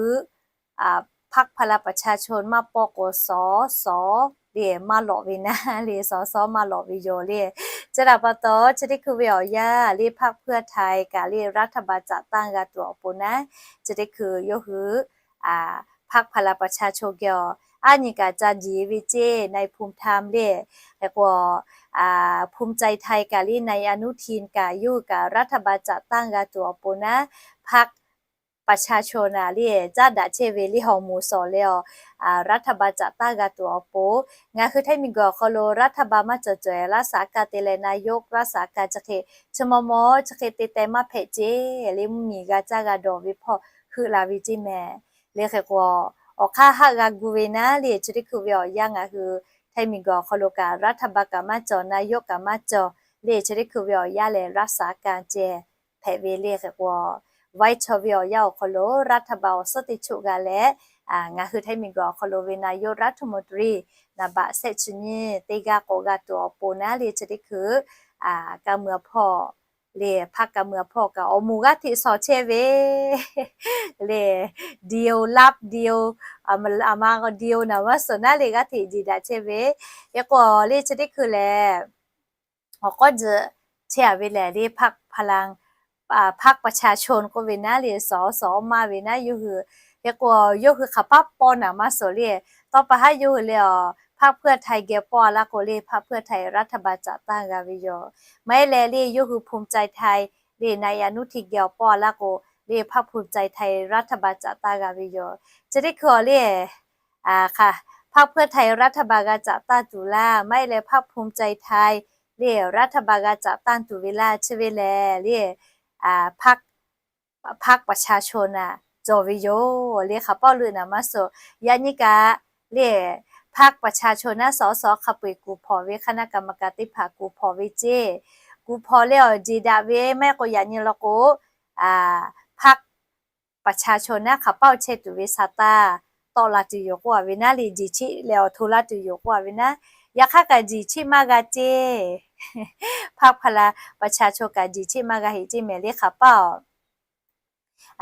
พรรคพลังประชาชน maˇ paw k'o shawˍ shawˍ le maˇ lawꞈ ve naˉ le shawˍ shawˍ maˇ lawꞈ ve yoˬ le. Chi htaꞈ pa taw chi teˇ hkui ve awˬ yanˇ le พรรคเพื่อไทย kaꞈ le รัฐบาล จัดตั้ง g'a tuˬ awˬ pon naˉ chi teˇ hkui yawˇ hui พรรคพลังประชาชน geh awˬ aˉ nyi kaꞈ ca jiˬ ve ceˇ นายภูมิธรรม le. Hk'e k'o, ภูมิใจไทย kaꞈ le นายอนุทิน kaꞈ yawˇ hui kaꞈ รัฐบาล จัดตั้ง g'a tuˬ awˬ pon naˉ พรรคประชาชน aꞈ le caˉ daꞈ chehˇ ve le awˬ moˍ shawˍ leh awˬ รัฐบาล จัดตั้ง g'a tuˬ awˬ pon, ngaˬ hui Htaiˇ miˬguiˬ awˬ hk'aw lo รัฐบาล maˇ cawˬ cawˬ รักษาการ te leh นายกรักษาการ chi hk'e chi maw maw chi hk'e te teh maˇ hpehꞈ ceˇ le mvuhˇ miˬ g'a caˇ g'a dawˬ ve hpawˇ heuˆ la ve ceˇ mehˍ. Le hk'e k'o, awˬ hk'aˇ haˆ g'a gu ve naˉ le chi teˇ hkui ve awˬ yanˇ ngaˬ hui Htaiˇ miˬguiˬ awˬ hk'aw lo kaꞈ รัฐบาล kaꞈ maˇ cawˬ นายก kaꞈ maˇ cawˬ le chi teˇ hkui ve awˬ yanˇ lehˬ รักษาการ ceh hpehꞈ ve le. Hk'e k'o, ไว้ chaw ve awˬ yanˇ awˬ hk'aw lo รัฐบาล awˬ suhˉ teˇ choˆ g'a leh, ngaˬ hui Htaiˇ miˬguiˬ awˬ hk'aw lo ve นายกรัฐมนตรี naˍ baꞈ shehˆ chi nyiˇ teˇ g'aˇ k'awꞈ g'a tuˬ awˬ pon naˉ le chi teˇ hkui kaˇ mui awˬ hpawˇ le พรรค kaˇ mui awˬ hpawˇ kaꞈ awˬ moˍ g'aˇ hteꞈ shawˍ chehˇ ve le, เดียวลับเดียว aˬ ma k'o เดียว naˍ maˇ suhˍ naˉ le g'aˇ hteꞈ jeˬ daꞈ chehˇ ve. Hk'e k'o le chi teˇ hkui lehˬ awˬ k'awˇ tzuhꞈ chehˇ a ve lehˬ le พรรคพลัง พรรคประชาชน k'oˆ ve naˉ le shawˍ shawˍ maˇ ve naˉ yawˇ hui. Hk'e k'o, yawˇ hui hk'aˬ paˉ paw naˍ maˇ suhˍ le, tawˇ pa haˉ yawˇ hui le awˬ พรรคเพื่อไทย geh paw a laˇ k'o le พรรคเพื่อไทย รัฐบาล จัดตั้ง g'a ve yoˬ. Maˇ heˆ leh le yawˇ hui ภูมิใจไทย le นายอนุทิน geh awˬ paw a laˇ k'o le พรรคภูมิใจไทย รัฐบาล จัดตั้ง g'a ve yoˬ. Chi teˇ hkui awˬ le พรรคเพื่อไทย รัฐบาล g'a จัดตั้ง tuˬ laˇ, maˇ heˆ leh พรรคภูมิใจไทย le รัฐบาล g'a จัดตั้ง tuˬ ve laˇ chi ve lehˬ le พรรคประชาชน aꞈ cawˬ ve yoˬ le. Hk'aˬ paˇ leuˆ naˍ maˇ suhˍ. Yaꞈ nyi kaꞈ le พรรคประชาชน naˉ shawˍ shawˍ hk'a peu-eˬ kuˬ hpawnˬ ve คณะกรรมการ teˇ hpaˍ kuˬ hpawnˬ ve ceˇ, kuˬ hpawnˬ leh awˬ jeˬ daꞈ ve maˇ heˆ k'o yaꞈ nyi law k'o พรรคประชาชน naˉ hk'aˬ paˇ awˬ chehˇ tuˬ ve sa taˇ tawˆ la tuˬ yoˬ k'oˆ a ve naˉ le jeˬ cheˆ leh awˬ hto laˇ tuˬ yoˬ k'oˆ a ve naˉ. Yaꞈ hk'aˇ kaꞈ jeˬ cheˆ maˇ g'a ceˇ. พรรคพลังประชาชน kaꞈ jeˬ cheˆ maˇ g'a heˆ ceˇ mehˍ le hk'aˬ paˇ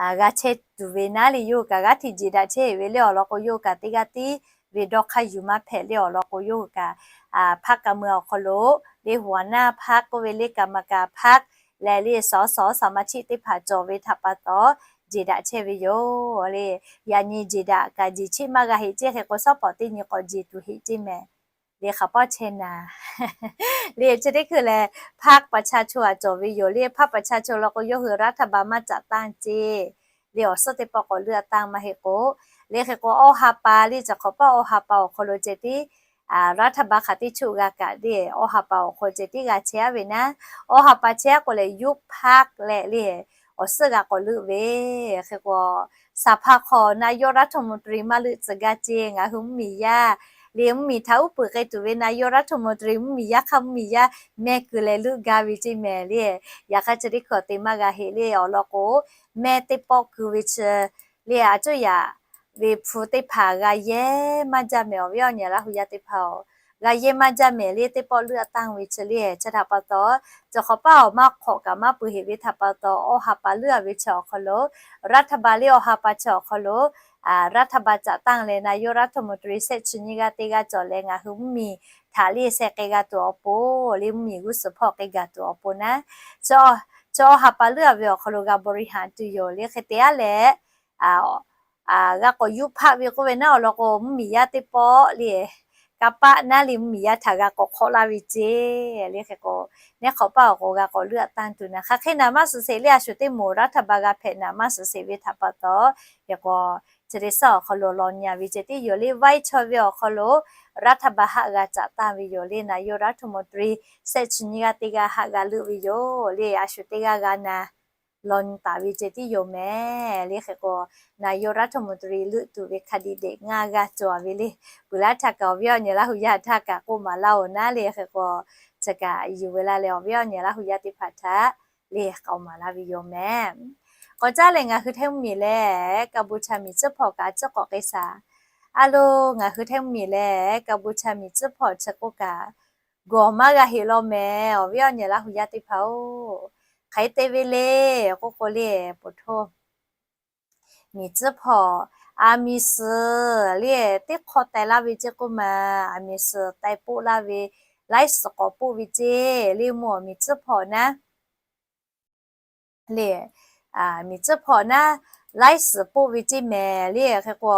awˬ g'a chehˇ tuˬ ve naˉ le yawˇ kaꞈ g'aˇ hteꞈ jeˬ daꞈ chehˇ ve le awˬ lawn k'o yawˇ kaꞈ teˇ g'aˇ tiˉ ve dawˇ hk'aˇ yuˬ maˇ hpehꞈ le awˬ lawn k'o yawˇ hui kaꞈ พรรคการเมือง awˬ hk'aw lo le หัวหน้าพรรค k'oˆ ve le กรรมการพรรค leh le สส สมาชิก teˇ hpaˍ cawˬ ve htaꞈ pa taw jeˬ daꞈ chehˇ ve yoˬ le. Yaꞈ nyi jeˬ daꞈ kaꞈ jeˬ cheˆ maˇ g'a heˆ ceˇ. Hk'e k'o shawˉ pawˍ teˇ nyi k'awꞈ jeˬ tuˬ heˆ ceˇ mehˍ le hk'aˬ paˇ chehˇ naˍ le chi teˇ hkui lehˬ พรรคประชาชน aꞈ cawˬ ve yoˬ le. พรรคประชาชน law k'o yawˇ hui รัฐบาล maˇ จัดตั้ง ceˇ le awˬ suhˉ teˇ pawˆ k'awꞈ leuˆ a tanˇ maˇ heˆ k'o le hk'e k'o awˇ ha pa le caˬ hk'awꞈ paˇ awˇ ha pa awˬ hk'aw lo ceh tiˉ รัฐบาล hk'aˬ teˇ choˆ g'a kaꞈ le awˇ ha pa awˬ hk'aw ceh tiˉ g'a chehˇ a ve naˉ. Awˇ ha pa chehˇ a k'o lehˬ ยุบพรรค leh le awˬ suhˉ g'a k'awꞈ leuˆ ve. Hk'e k'o สภา hk'aw นายกรัฐมนตรี maˇ leuˆ tcuh gaˇ ceˇ. Ngaˬ hui mvuhˇ miˬ yaˇ le mvuhˇ miˬ htaꞈ uˉ peunˍ k'ai tuˬ ve นายกรัฐมนตรี mvuhˇ miˬ yaˇ hk'aˇ mvuhˇ miˬ yaˇ mehˇ kuiˬ leh leuˆ gaˇ ve ceˇ mehˍ le. Yaꞈ hk'aˇ chi teˇ hkui awˬ te maˇ g'a heˆ le awˬ lawn k'o mehˇ teˇ pawˆ kuiˬ ve chi le a cuˇ yaꞈ ve hpu teˇ hpaˍ g'a yehˇ maˇ jaˇ mehˍ awˬ viˉ awˬ nyi Laˇ hu yaˇ teˇ hpaˍ-oˬ. g'a yehˇ maˇ jaˇ mehˍ le. Teˇ pawˆ leuˆ tanˇ ve chi le, chi htaꞈ pa taw, cawˬ hk'awꞈ paˇ awˬ maˇ hk'awꞈ kaꞈ maˇ peuˬ heꞈ ve htaꞈ pa taw, awˬ ha pa leuˆ a ve chi awˬ hk'aw lo, รัฐบาล le awˬ ha pa chi awˬ hk'aw lo, รัฐบาล caꞈ tanˇ leh นายกรัฐมนตรี shehˆ chi nyiˇ g'aˇ teˇ g'aˇ cawˬ leh ngaˬ hui mvuhˇmiˬ htaꞈ le sheh k'ai g'a tuˬ awˬ pon le, mvuhˇmiˬ g'uˇ suhˍ hpawˇ k'ai gaˬ tuˬ awˬ pon naˉ, chi awˬ ha pa leuˆ a ve awˬ hk'aw lo g'a บริหาร tuˬ yoˬ le. Hk'e te aˉ leh, g'a k'awꞈ yuˇ hpaˆ ve k'oˆ ve naˉ awˬ lawn k'o, mvuhˇmiˬ yaˇ teˇ pawˆ le, kanˇ paˆ naˉ le mvuhˇmiˬ yaˇ htaꞈ g'a k'awꞈ hk'awˆ laˇ ve ceˇ le. Hk'e k'o, neˉ hk'awꞈ paˇ awˬ k'o g'a k'awꞈ leuˆ tanˇ tuˬ naˉ, hk'aˬ hk'e naˍ maˇ suhˍ sheˍ le, a shu teˇ moˍ รัฐบาล g'a hpehꞈ naˍ maˇ suhˍ sheˍ ve htaꞈ pa taw, hk'e k'o, chi teˇ suhˉ awˬ hk'aw lo law nyi a ve ceh tiˉ yoˬ le. Vaiˇ chaw ve awˬ hk'aw lo รัฐบาล haˆ g'a caꞈ tanˇ ve yoˬ le. นายกรัฐมนตรี shehˆ chi nyiˇ g'aˇ teˇ g'aˇ haˆ g'a leuˆ ve yoˬ le. A shu teˇ g'aˇ g'a naˍ law nyi taˍ ve ceh tiˉ yoˬ mehˍ le. Hk'e k'o, นายกรัฐมนตรี leuˆ tuˬ ve แคนดิเดต ngaˇ g'aˇ cawˬ ve le. Peuˬ laˇ htaˇ kaꞈ awˬ viˉ awˬ nyi Laˇ hu yaˇ htaˇ kaꞈ k'oˆ maˍ laˇ oˬ naˉ le. Hk'e k'o, chi kaꞈ yuˬ ve la leh awˬ viˉ awˬ nyi Laˇ hu yaˇ teˇ hpaˍ htaꞈ le k'awꞈ maˍ laˇ ve yoˬ mehˍ. K'awꞈ caˉ leh ngaˬ hui Htaiˇ mvuhˇmiˬ leh กัมพูชา miˬ tcuhˉ hpawꞈ kaꞈ tcuhˉ k'awꞈ k'ai shaˍ. A lo, ngaˬ hui Htaiˇ mvuhˇmiˬ leh กัมพูชา miˬ tcuhˉ hpawꞈ chi k'oˆ kaꞈ gawˬ maˇ g'a heꞈ law mehˍ, awˬ viˉ awˬ nyi Laˇ hu yaˇ teˇ hpaˍ-oˬ. Hk'aˬ hk'e te ve le k'oˆ k'o le, poˬ htoˇ miˬ tcuhˉ hpawꞈ, aˬ miˬ suhˍ le teˇ hk'awꞈ taiˍ laˇ ve ceˇ k'oˆ ma, aˬ miˬ suhˍ taiˍ poˆ laˇ ve, laiˉ suhˍ k'awꞈ poˆ ve ceˇ le. Mvuhˇ awˬ miˬ tcuhˉ hpawꞈ naˉ le, miˬ tcuhˉ hpawꞈ naˉ laiˉ suhˍ poˆ ve ceˇ mehˍ le. Hk'e k'o,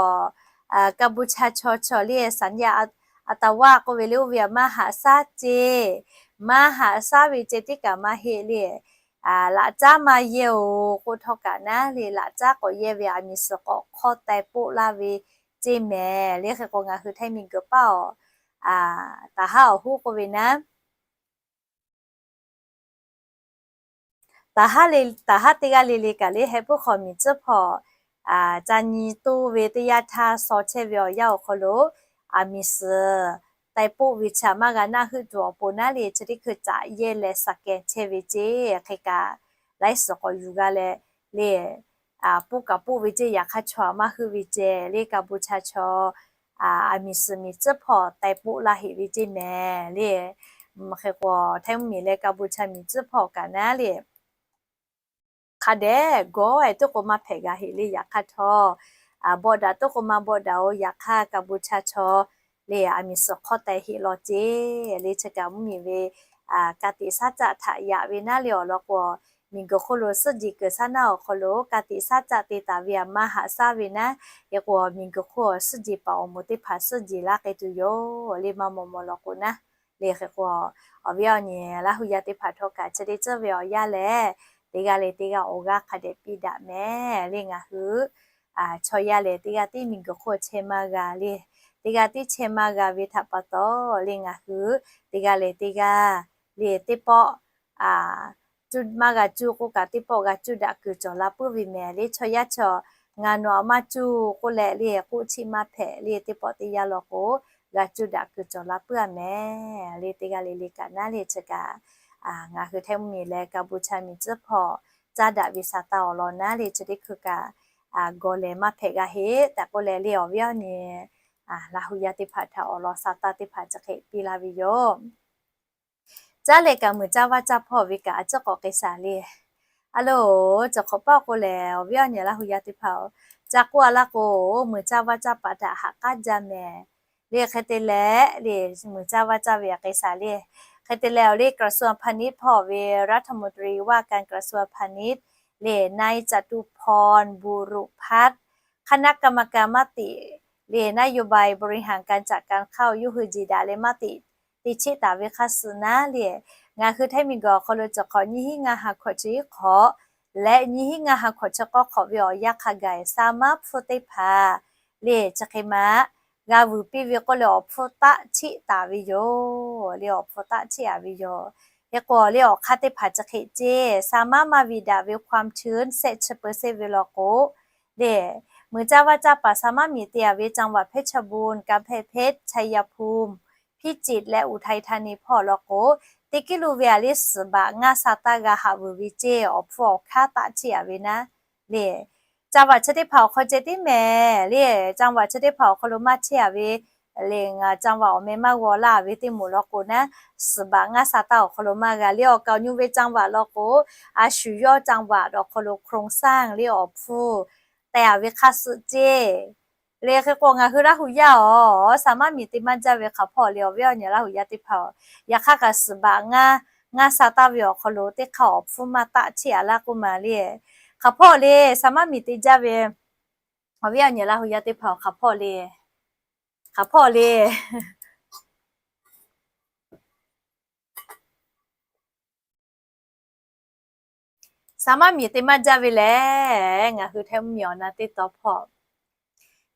กัมพูชา chaw chaw le สัญญา อาตาว่า k'oˆ ve le, oˇ ve aꞈ maˇ haꞈ shaˉ ceˇ, maˇ haꞈ shaˉ ve ceh tiˉ kaꞈ maˇ heˆ le. Laꞈ caˉ maˇ yehˇ oˬ k'oˆ htawˇ kaꞈ naˉ le, laꞈ caˉ k'awꞈ yehˇ ve aˬ miˬ suhˍ k'awꞈ hk'awꞈ taiˍ poˆ laˇ ve ceˇ mehˍ le. Hk'e k'o, ngaˬ hui Htaiˇ miˬguiˬ paˇ awˬ taˍ haˉ awˬ hoˉ k'oˆ ve naˉ, taˍ haˉ le, taˍ haˉ teˇ g'aˇ le le kaꞈ le, heh puiˉ hk'aw miˬ tcuhˉ hpawꞈ ca nyi toˇ ve teˇ yanˇ htaˇ shaw chehˇ ve awˬ yanˇ awˬ hk'aw lo, aˬ miˬ suhˍ taiˍ poˆ ve chi aꞈ maˇ g'a naˆ heuˆ tuˬ awˬ pon naˉ le, chi teˇ hkui caꞈ yehˇ leh shaˍ kehˬ chehˇ ve ceˇ. Hk'e kaꞈ laiˉ suhˍ k'awꞈ yuˬ g'a leh le, poˆ kaꞈ poˆ ve ceˇ, yaꞈ hk'aˇ chaw aꞈ maˇ heuˆ ve ceˇ le. กัมพูชา chaw aˬ miˬ suhˍ miˬ tcuhˉ hpawꞈ taiˍ poˆ laˇ heꞈ ve ceˇ mehˍ le. Hk'e k'o, Htaiˇ mvuhˇmiˬ leh กัมพูชา miˬ tcuhˉ hpawꞈ kaꞈ naˉ le, hk'a dehꞈ gawˬ-e tuˉ k'o maˇ hpehꞈ g'a heꞈ le. Yaꞈ hk'aˇ htawˇ, bawˆ daꞈ tuˉ k'o maˇ bawˆ daꞈ-oˬ. Yaꞈ hk'aˇ กัมพูชา chaw le aˬ miˬ suhˍ hk'awꞈ taiˍ heꞈ law ceˇ le. Chi kaꞈ mvuhˇmiˬ ve ka tiꞈ shaˉ caˆ htaꞈ yaꞈ ve naˉ le awˬ lawn k'o, miˬguiˬ hk'oˆ lo suhˉ jeˬ kuiˬ shaˉ naˉ awˬ hk'aw lo ka tiꞈ shaˉ caˆ te taˍ ve aꞈ maˇ haꞈ shaˉ ve naˉ, hk'e k'o miˬguiˬ hk'oˆ awˬ suhˉ jeˬ paˍ awˬ moˍ teˇ hpaˍ suhˉ jeˬ laˇ k'ai tuˬ yoˬ le. Maˇ maw maw law k'o naˉ le. Hk'e k'o, awˬ viˉ awˬ nyi Laˇ hu yaˇ teˇ hpaˍ htawˇ kaꞈ chi teˇ tcuhˉ ve awˬ yanˇ lehˬ, teˇ g'aˇ le teˇ g'aˇ awˬ g'aˇ hk'a dehꞈ piˇ daꞈ mehˍ le. Ngaˬ hui chaw yaˇ lehˬ teˇ g'aˇ tiˉ miˬguiˬ hk'oˆ chehˇ maˇ g'a le. Teˇ g'aˇ tiˉ chehˇ maˇ g'a ve htaꞈ pa taw le, ngaˬ hui teˇ g'aˇ le teˇ g'aˇ le teˇ pawˆ maˇ g'a cuˇ k'oˆ kaꞈ, teˇ pawˆ g'a cuˇ daꞈ kuiˬ cawˬ la puiˉ ve mehˍ le. Chaw yaˇ chaw ngaˬ nawˬ aꞈ maˇ cuˇ k'oˆ leh le, k'oˆ chiˆ maˇ hpehꞈ le. Teˇ pawˆ teˇ yanˇ law k'o, g'a cuˇ daꞈ kuiˬ cawˬ la puiˉ a mehˍ le. Teˇ g'aˇ le le kaꞈ naˉ le chi kaꞈ, ngaˬ hui Htaiˇ mvuhˇmiˬ leh กัมพูชา miˬ tcuhˉ hpawꞈ caˇ daꞈ ve sa taˇ awˬ lawn naˉ le, chi teˇ hkui kaꞈ gawˬ lehˬ maˇ hpehꞈ g'a heˆ tehꞈ k'oˆ leh le, awˬ viˉ awˬ nyi Laˇ hu yaˇ teˇ hpaˍ htaꞈ awˬ lawn sa taˇ teˇ hpaˍ chi hk'e piˇ laˇ ve yoˬ. Caˇ leh kaꞈ muiˬ caˇ vaˇ caˇ hpawˇ ve kaꞈ a ciˉ k'awꞈ k'ai shaˍ le. A loˬ, cawˬ hk'awꞈ paˇ k'o lehˬ, awˬ viˉ awˬ nyi Laˇ hu yaˇ teˇ hpaˍ-oˬ, ca k'oˆ a laˇ k'o, muiˬ caˇ vaˇ caˇ paˍ htaꞈ haꞈ k'aˉ jaˇ mehˍ le. Hk'e te leh le, muiˬ caˇ vaˇ caˇ ve aꞈ k'ai shaˍ le. Hk'e te leh awˬ le กระทรวงพาณิชย์ hpawˇ ve รัฐมนตรีว่าการกระทรวงพาณิชย์ le นายจตุพร บุรุพัฒน์ คณะกรรมการมติ le นโยบายบริหารการจัดการข้าว yuˇ hui jeˬ daꞈ leh มติ te cheˆ taˍ ve hk'a suh naˉ le, ngaˬ hui Htaiˇ miˬguiˬ awˬ hk'aw lo cawˬ hk'awꞈ nyiˇ hinˉ ngaˇ ha hkawꞈ chi hiˉ hk'awꞈ leh nyiˇ hinˉ ngaˇ ha hkawꞈ chi k'awˇ hk'awꞈ ve awˬ yanˇ hk'a gaˬ saˍ maˉ hpfuhˇ teˇ hpaˍ le, chi hk'e ma g'a vuiˬ piˇ ve k'oˆ leh awˬ hpfuhˇ taˆ cheˆ taˍ ve yoˬ le. Awˬ hpfuhˇ taˆ cheˆ a ve yoˬ. Hk'e k'o le, awˬ hk'aˇ teˇ hpaˍ chi hk'e ceˇ, saˍ maˉ maˇ viˬ daꞈ ve ความชื้น shehˆ chi เปอร์เซ็นต์ ve law k'o le, muiˬ caˇ vaˇ caˇ paˍ saˍ maˉ miˬ te a ve จังหวัดเพชรบูรณ์ กำแพงเพชร ชัยภูมิ พิจิตร leh อุทัยธานี hpawˇ law k'o, teˇ kiˇ lo ve a le suhˍ baꞈ ngaˇ sa taˇ g'a haꞈ vuiˬ ve ceˇ, awˬ hpfuhˇ awˬ hkanˇ taˆ cheˆ a ve naˉ le. จังหวัด chi teˇ hpaˍ awˬ hk'aw ceh tiˉ mehˍ le. จังหวัด chi teˇ hpaˍ awˬ hk'aw lo maˇ cheˆ a ve le ngaˬ จังหวัด awˬ meh maˇ g'aw laˇ ve teˇ moˍ law k'o naˉ, suhˍ baꞈ ngaˇ sa taˇ awˬ hk'aw lo maˇ g'a le. Awˬ kaˍ awˬ nyu ve จังหวัด law k'o, a shu yawˇ จังหวัด awˬ hk'aw lo โครงสร้าง le awˬ hpfuhˇ tehˬ a ve hk'aˇ suh ceˇ. Le hk'e k'o ngaˬ hui Laˇ hu yaˇ awˬ, saˍ maˇ miˬ te maˇ jaˇ ve hk'aˬ hpawˇ le awˬ viˉ awˬ nyi Laˇ hu yaˇ teˇ hpaˍ-oˬ, yaꞈ hk'aˇ kaꞈ suhˍ baꞈ ngaˇ, ngaˇ sa taˇ ve awˬ hk'aw lo teˇ hk'aˇ awˬ hpfuhˇ maˇ taˆ cheˇ a laˇ k'oˆ ma le. Hk'aˬ hpawˇ le saˍ maˇ miˬ te jaˇ ve awˬ viˉ awˬ nyi Laˇ hu yaˇ teˇ hpaˍ-oˬ, hk'aˬ hpawˇ le, hk'aˬ hpawˇ le. Saˍ maˇ miˬ te maˇ jaˇ ve lehˬ, ngaˬ hui hteˇ mvuhˇ miˬ awˬ na teˇ taw hpawˇ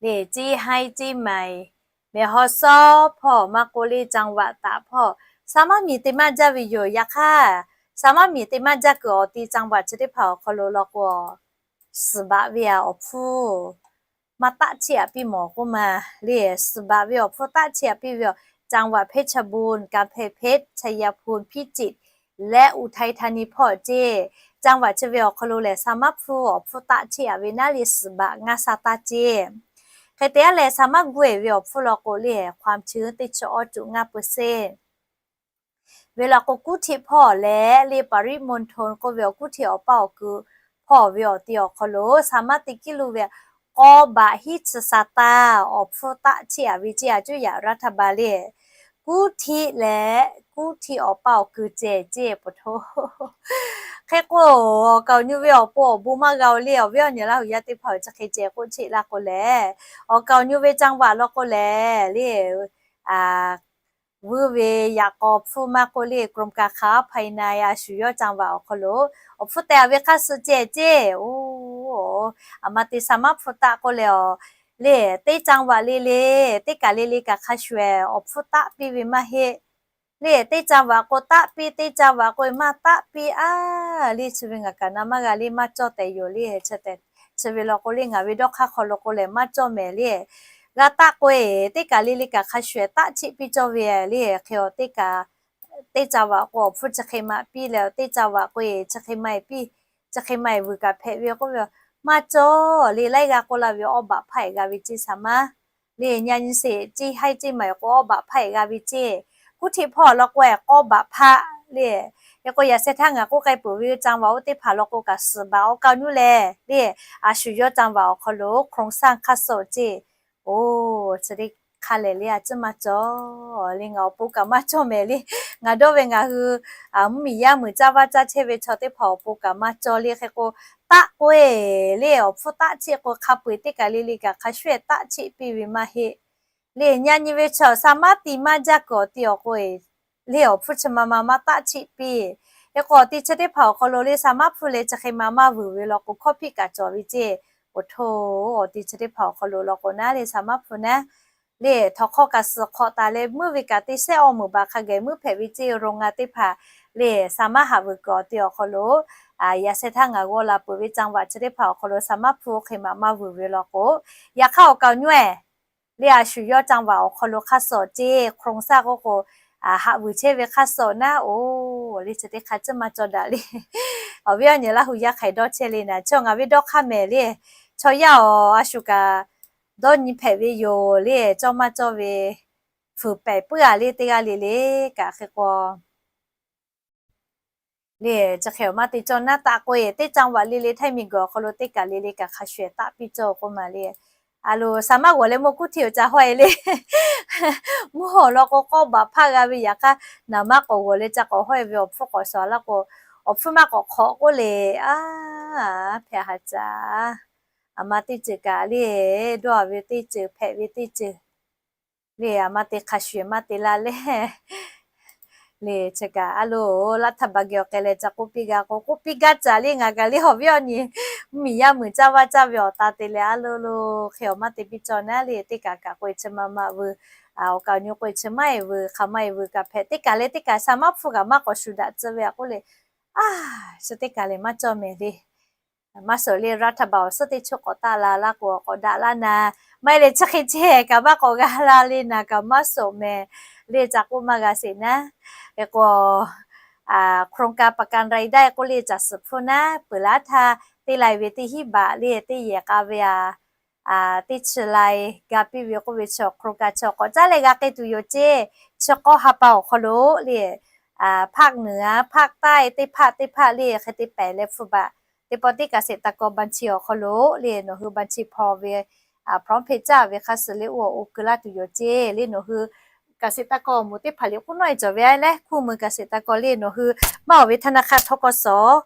le, ceˇ haiˉ ceˇ maiˍ, mehˬ haw sawˉ hpawˇ maˇ k'oˆ le จังหวัด taꞈ hpawˇ, saˍ maˇ miˬ te maˇ jaˇ ve yoˬ. Yaꞈ hk'aˇ, saˍ maˇ miˬ te maˇ jaˇ kuiˬ awˬ ti จังหวัด chi teˇ hpaˍ awˬ hk'aw lo law k'o, suhˍ baꞈ ve a awˬ hpfuhˇ maˇ taˆ cheˇ a piˇ mawˬ k'oˆ ma le. Suhˍ baꞈ ve awˬ hpfuhˇ taˆ cheˇ a piˇ ve a, จังหวัด เพชรบูรณ์ กำแพงเพชร ชัยภูมิ พิจิตร และอุทัยธานี hpawˇ ceˇ. จังหวัด chi ve awˬ hk'aw lo lehˬ, saˍ maˇ hpfuhˇ awˬ hpfuhˇ taˆ cheˇ a ve naˉ le suhˍ baꞈ ngaˇ sa taˇ ceˇ. Hk'e te a leh, saˍ maˇ guˇ eˬ ve awˬ hpfuhˇ law k'o le, ความชื้น teˇ chi awˇ cuꞈ ngaˇ เปอร์เซ็นต์ ve law k'o, กรุงเทพ hpawˇ leh le ปริมณฑล k'oˆ ve awˬ กรุงเทพ awˬ paˇ awˬ kui hpawˇ ve awˬ ti awˬ hk'aw lo saˍ maˇ te kiˇ lu ve k'awˇ baꞈ hiˉ chi sa taˇ awˬ hpfuhˇ taˆ cheˇ a ve ceˇ a cuˇ yaꞈ รัฐบาล le. กรุงเทพ leh กรุงเทพ awˬ paˇ awˬ kui ceh ceˇ pa hto. Hk'e k'o, awˬ kaˍ awˬ nyu ve awˬ pon awˬ bon maˇ g'a-o le awˬ viˉ awˬ nyi Laˇ hu yaˇ teˇ hpaˍ-oˬ, chi hk'e ceh k'oˆ cheˇ laˇ k'o lehˬ, awˬ kaˍ awˬ nyu ve จังหวัด law k'o lehˬ le, vuiˇ ve yaꞈ k'aw hpfuhˇ maˇ k'oˆ le, กรมการค้าภายใน a shu yawˇ จังหวัด awˬ hk'aw lo awˬ hpfuhˇ tehˬ a ve hk'aˇ suh ceh ceˇ. Oˬ, aˬ ma te saˍ maˇ hpfuhˇ taˆ k'oˆ leh a, le teˇ จังหวัด le le, teˇ kaˬ le le kaꞈ hk'a shuˍ ehˍ awˬ hpfuhˇ taˆ piˇ ve maˇ heˆ. Le teˇ จังหวัด k'o taˆ piˇ, teˇ จังหวัด k'o maˇ taˆ piˇ a. Le chi ve ngaˬ kaꞈ na maˇ g'a le maˇ cawˇ tehꞈ yoˬ le. Chi ve law k'o le ngaˬ ve dawˇ hk'aˇ hk'aw lo k'o lehˬ maˇ cawˇ mehˍ le. G'a taˆ k'o e, teˇ kaˬ le le kaꞈ hk'a shuˍ ehˍ taˆ cheˆ piˇ cawˇ ve le. Hk'e a teˇ kaˬ, teˇ จังหวัด k'o awˬ hpfuhˇ chi hk'e maˇ piˇ leh, teˇ จังหวัด k'o e chi hk'e maˇ e piˇ, chi hk'e maˇ e vuiˬ kaꞈ hpehꞈ ve k'oˆ ve, maˇ cawˇ le. Laiˉ g'aˇ k'oˆ la ve awˇ baꞈ hpaˇ ehˍ g'a ve ceˇ saˍ maˇ le, nyi nyi sheˍ, ceˇ haiˉ ceˇ maiˍ k'o awˇ baꞈ hpaˇ ehˍ g'a ve ceˇ. กรุงเทพ hpawˇ law k'o ehˍ k'awˇ baꞈ hpaˇ le. Hk'e k'o yaꞈ sheh htaˇ ngaˬ k'oˆ k'ai peuˬ ve จังหวัด oˇ teˇ hpaˍ law k'o kaꞈ suhˍ baꞈ awˬ kaˍ awˬ nyu lehˬ le, a shu yawˇ จังหวัด awˬ hk'aw lo โครงสร้าง hk'aˇ suh ceˇ. Oˬ, chi teˇ hk'a lehˬ le a ciˉ maˇ cawˇ le, ngaˬ awˬ pon kaꞈ maˇ cawˇ mehˍ le. Ngaˬ dawˇ ve ngaˬ hui mvuhˇ miˬ yaˇ meuˬ caˇ vaˇ caˇ chehˇ ve chaw teˇ hpaˍ awˬ pon kaꞈ maˇ cawˇ le. Hk'e k'o, taˆ k'oˆ e le awˬ hpfuhˇ taˆ cheˆ k'o hk'a peu eˬ teˇ kaˬ le le kaꞈ hk'a shuˍ ehˍ taˆ cheˆ piˇ ve maˇ heˆ. Le nyi nyi ve chaw saˍ maˇ te maˇ jaˇ kuiˬ awˬ ti awˬ k'o e, le awˬ hpfuhˇ chi ma ma maˇ taˆ cheˆ piˇ. Hk'e k'o awˬ ti chi teˇ hpaˍ awˬ hk'aw lo le saˍ maˇ hpfuhˇ leh chi hk'e ma maˇ vuiˬ ve law k'o, hkawˇ hpiˆ kaꞈ cawˬ ve ceˇ. Oˬ hto, awˬ ti chi teˇ hpaˍ awˬ hk'aw lo law k'o naˉ le saˍ maˇ hpfuhˇ naˉ le, htawnˍ hk'aw kaꞈ suhˍ hk'awꞈ taˍ leh meuˇ ve kaꞈ te shehˆ awˇ meuꞈ baˬ hk'a geh meuˇ hpehꞈ ve ceˇ. Ro ngaˇ teˇ hpaˍ le saˍ maˇ haꞈ vuiˬ kuiˬ awˬ ti awˬ hk'aw lo, yaꞈ sheh htaˇ ngaˬ g'aw la peuˬ ve จังหวัด chi teˇ hpaˍ awˬ hk'aw lo saˍ maˇ hpfuhˇ hk'e ma maˇ vuiˬ ve law k'o, yaꞈ hk'aˇ awˬ kaˍ awˬ nyu ehˍ le a shu yawˇ จังหวัด awˬ hk'aw lo hk'aˇ suh ceˇ. โครงสร้าง k'oˆ k'o, haꞈ vuiˬ chehˇ ve hk'aˇ suh naˉ oˬ, le chi teˇ hk'a ciˉ maˇ cawˇ daꞈ le. Awˬ viˉ awˬ nyi Laˇ hu yaˇ hk'aˬ dawˇ chehˇ le naˉ, chi ngaˬ ve dawˇ hk'aˇ mehˍ le. Chaw yaˇ awˬ a shu kaꞈ dawˇ nyi hpehꞈ ve yoˬ le, cawˇ maˇ cawˇ ve fuiˍ pehˍ puiˉ a le teˇ g'aˇ le le kaꞈ hk'e k'o le, chi hk'e awˬ maˇ te cawˇ naˉ taˆ k'oˆ e, teˇ จังหวัด le le ไทย miˬguiˬ awˬ hk'aw lo teˇ kaˬ le le kaꞈ hk'a shuˍ ehˍ taˆ piˇ cawˇ k'oˆ ma le. A lo, saˍ maˇ g'awˬ leh mawˇ kuˉ hteˇ awˬ ca hawˇ e le. Mvuhˇ hawˬ law k'o k'awˇ baꞈ hpaˇ g'a ve yaꞈ hk'aˇ, naˍ maˇ k'awꞈ g'awˬ leh ca k'awꞈ hawˇ e ve awˬ hpfuhˇ k'awꞈ shawˍ laˇ k'o, awˬ hpfuhˇ maˇ k'awꞈ hk'awꞈ k'oˆ le, a, hpehꞈ ha ca. Aˬ ma teˇ ceuˬ kaꞈ le, dawˇ a ve teˇ ceuˬ hpehꞈ ve teˇ ceuˬ le, aˬ ma te hk'a shuˍ maˇ te laˇ le. Le chi kaꞈ a lo, laˇ htaˇ baˬ geh awˬ k'ai leh ca k'oˆ piˇ g'a k'o, k'oˆ piˇ gaˇ caˬ le. Ngaˬ kaꞈ le awˬ viˉ awˬ nyi mvuhˇ miˬ yaˇ meuˬ caˇ vaˇ caˇ ve awˬ ta te leh a lo lo, hk'e awˬ maˇ te piˇ cawˇ naˉ le, teˇ kaꞈ kaꞈ k'oˆ e chi ma ma vuiˬ, awˬ kaˍ awˬ nyu k'oˆ e chi maˇ e vuiˬ, hk'aˬ maˇ e vuiˬ kaꞈ hpehꞈ, teˇ kaˬ leh teˇ kaˬ saˍ maˇ hpfuhˇ kaꞈ maˇ k'awꞈ shuˍ daꞈ tcuh ve a k'oˆ le. A, chi teˇ kaˬ lehˬ maˇ cawˇ mehˍ le. Maˇ suhˍ le รัฐบาล awˬ suhˉ teˇ choˇ k'awꞈ taˆ la laˇ k'o, k'awꞈ daꞈ laˇ naˍ. Maˇ heˆ leh chi hk'e ceh kaꞈ maˇ k'awꞈ g'a la le naˍ kaꞈ maˇ suhˍ mehˍ le, ca k'oˆ maˇ g'a sheˍ naˉ. Hk'e k'o, โครงการประกันรายได้ k'oˆ le caˬ suhˍ hpfuhˇ naˉ, peuˬ laˇ htaˇ teˇ lai ve teˇ hinˉ baꞈ le teˇ yehˬ k'a ve a teˇ chi lai ga piˇ ve k'oˆ ve chi awˬ hk'aw lo kaꞈ chi awˬ k'awꞈ caˉ leh g'a k'ai tuˬ yoˬ ceˇ. Chi k'awˇ ha pa awˬ hk'aw lo le, ภาคเหนือ ภาคใต้ teˇ hpaˍ teˇ hpaˍ le hk'e te pehˍ leh hpfuhˇ baˬ. Teˇ pawˆ tiˉ เกษตรกร บัญชี awˬ hk'aw lo le nawˬ hui บัญชี hpaw ve พร้อมเพย์ caˇ ve hk'a suh le oˇ awˬ o keu laˇ tuˬ yoˬ ceˇ. Le nawˬ hui เกษตรกร awˬ moˍ teˇ hpaˍ liꞈ k'oˆ nawˉ e cawˬ ve a leh คู่มือเกษตรกร le nawˬ hui maˇ awˬ ve ธนาคาร ทกส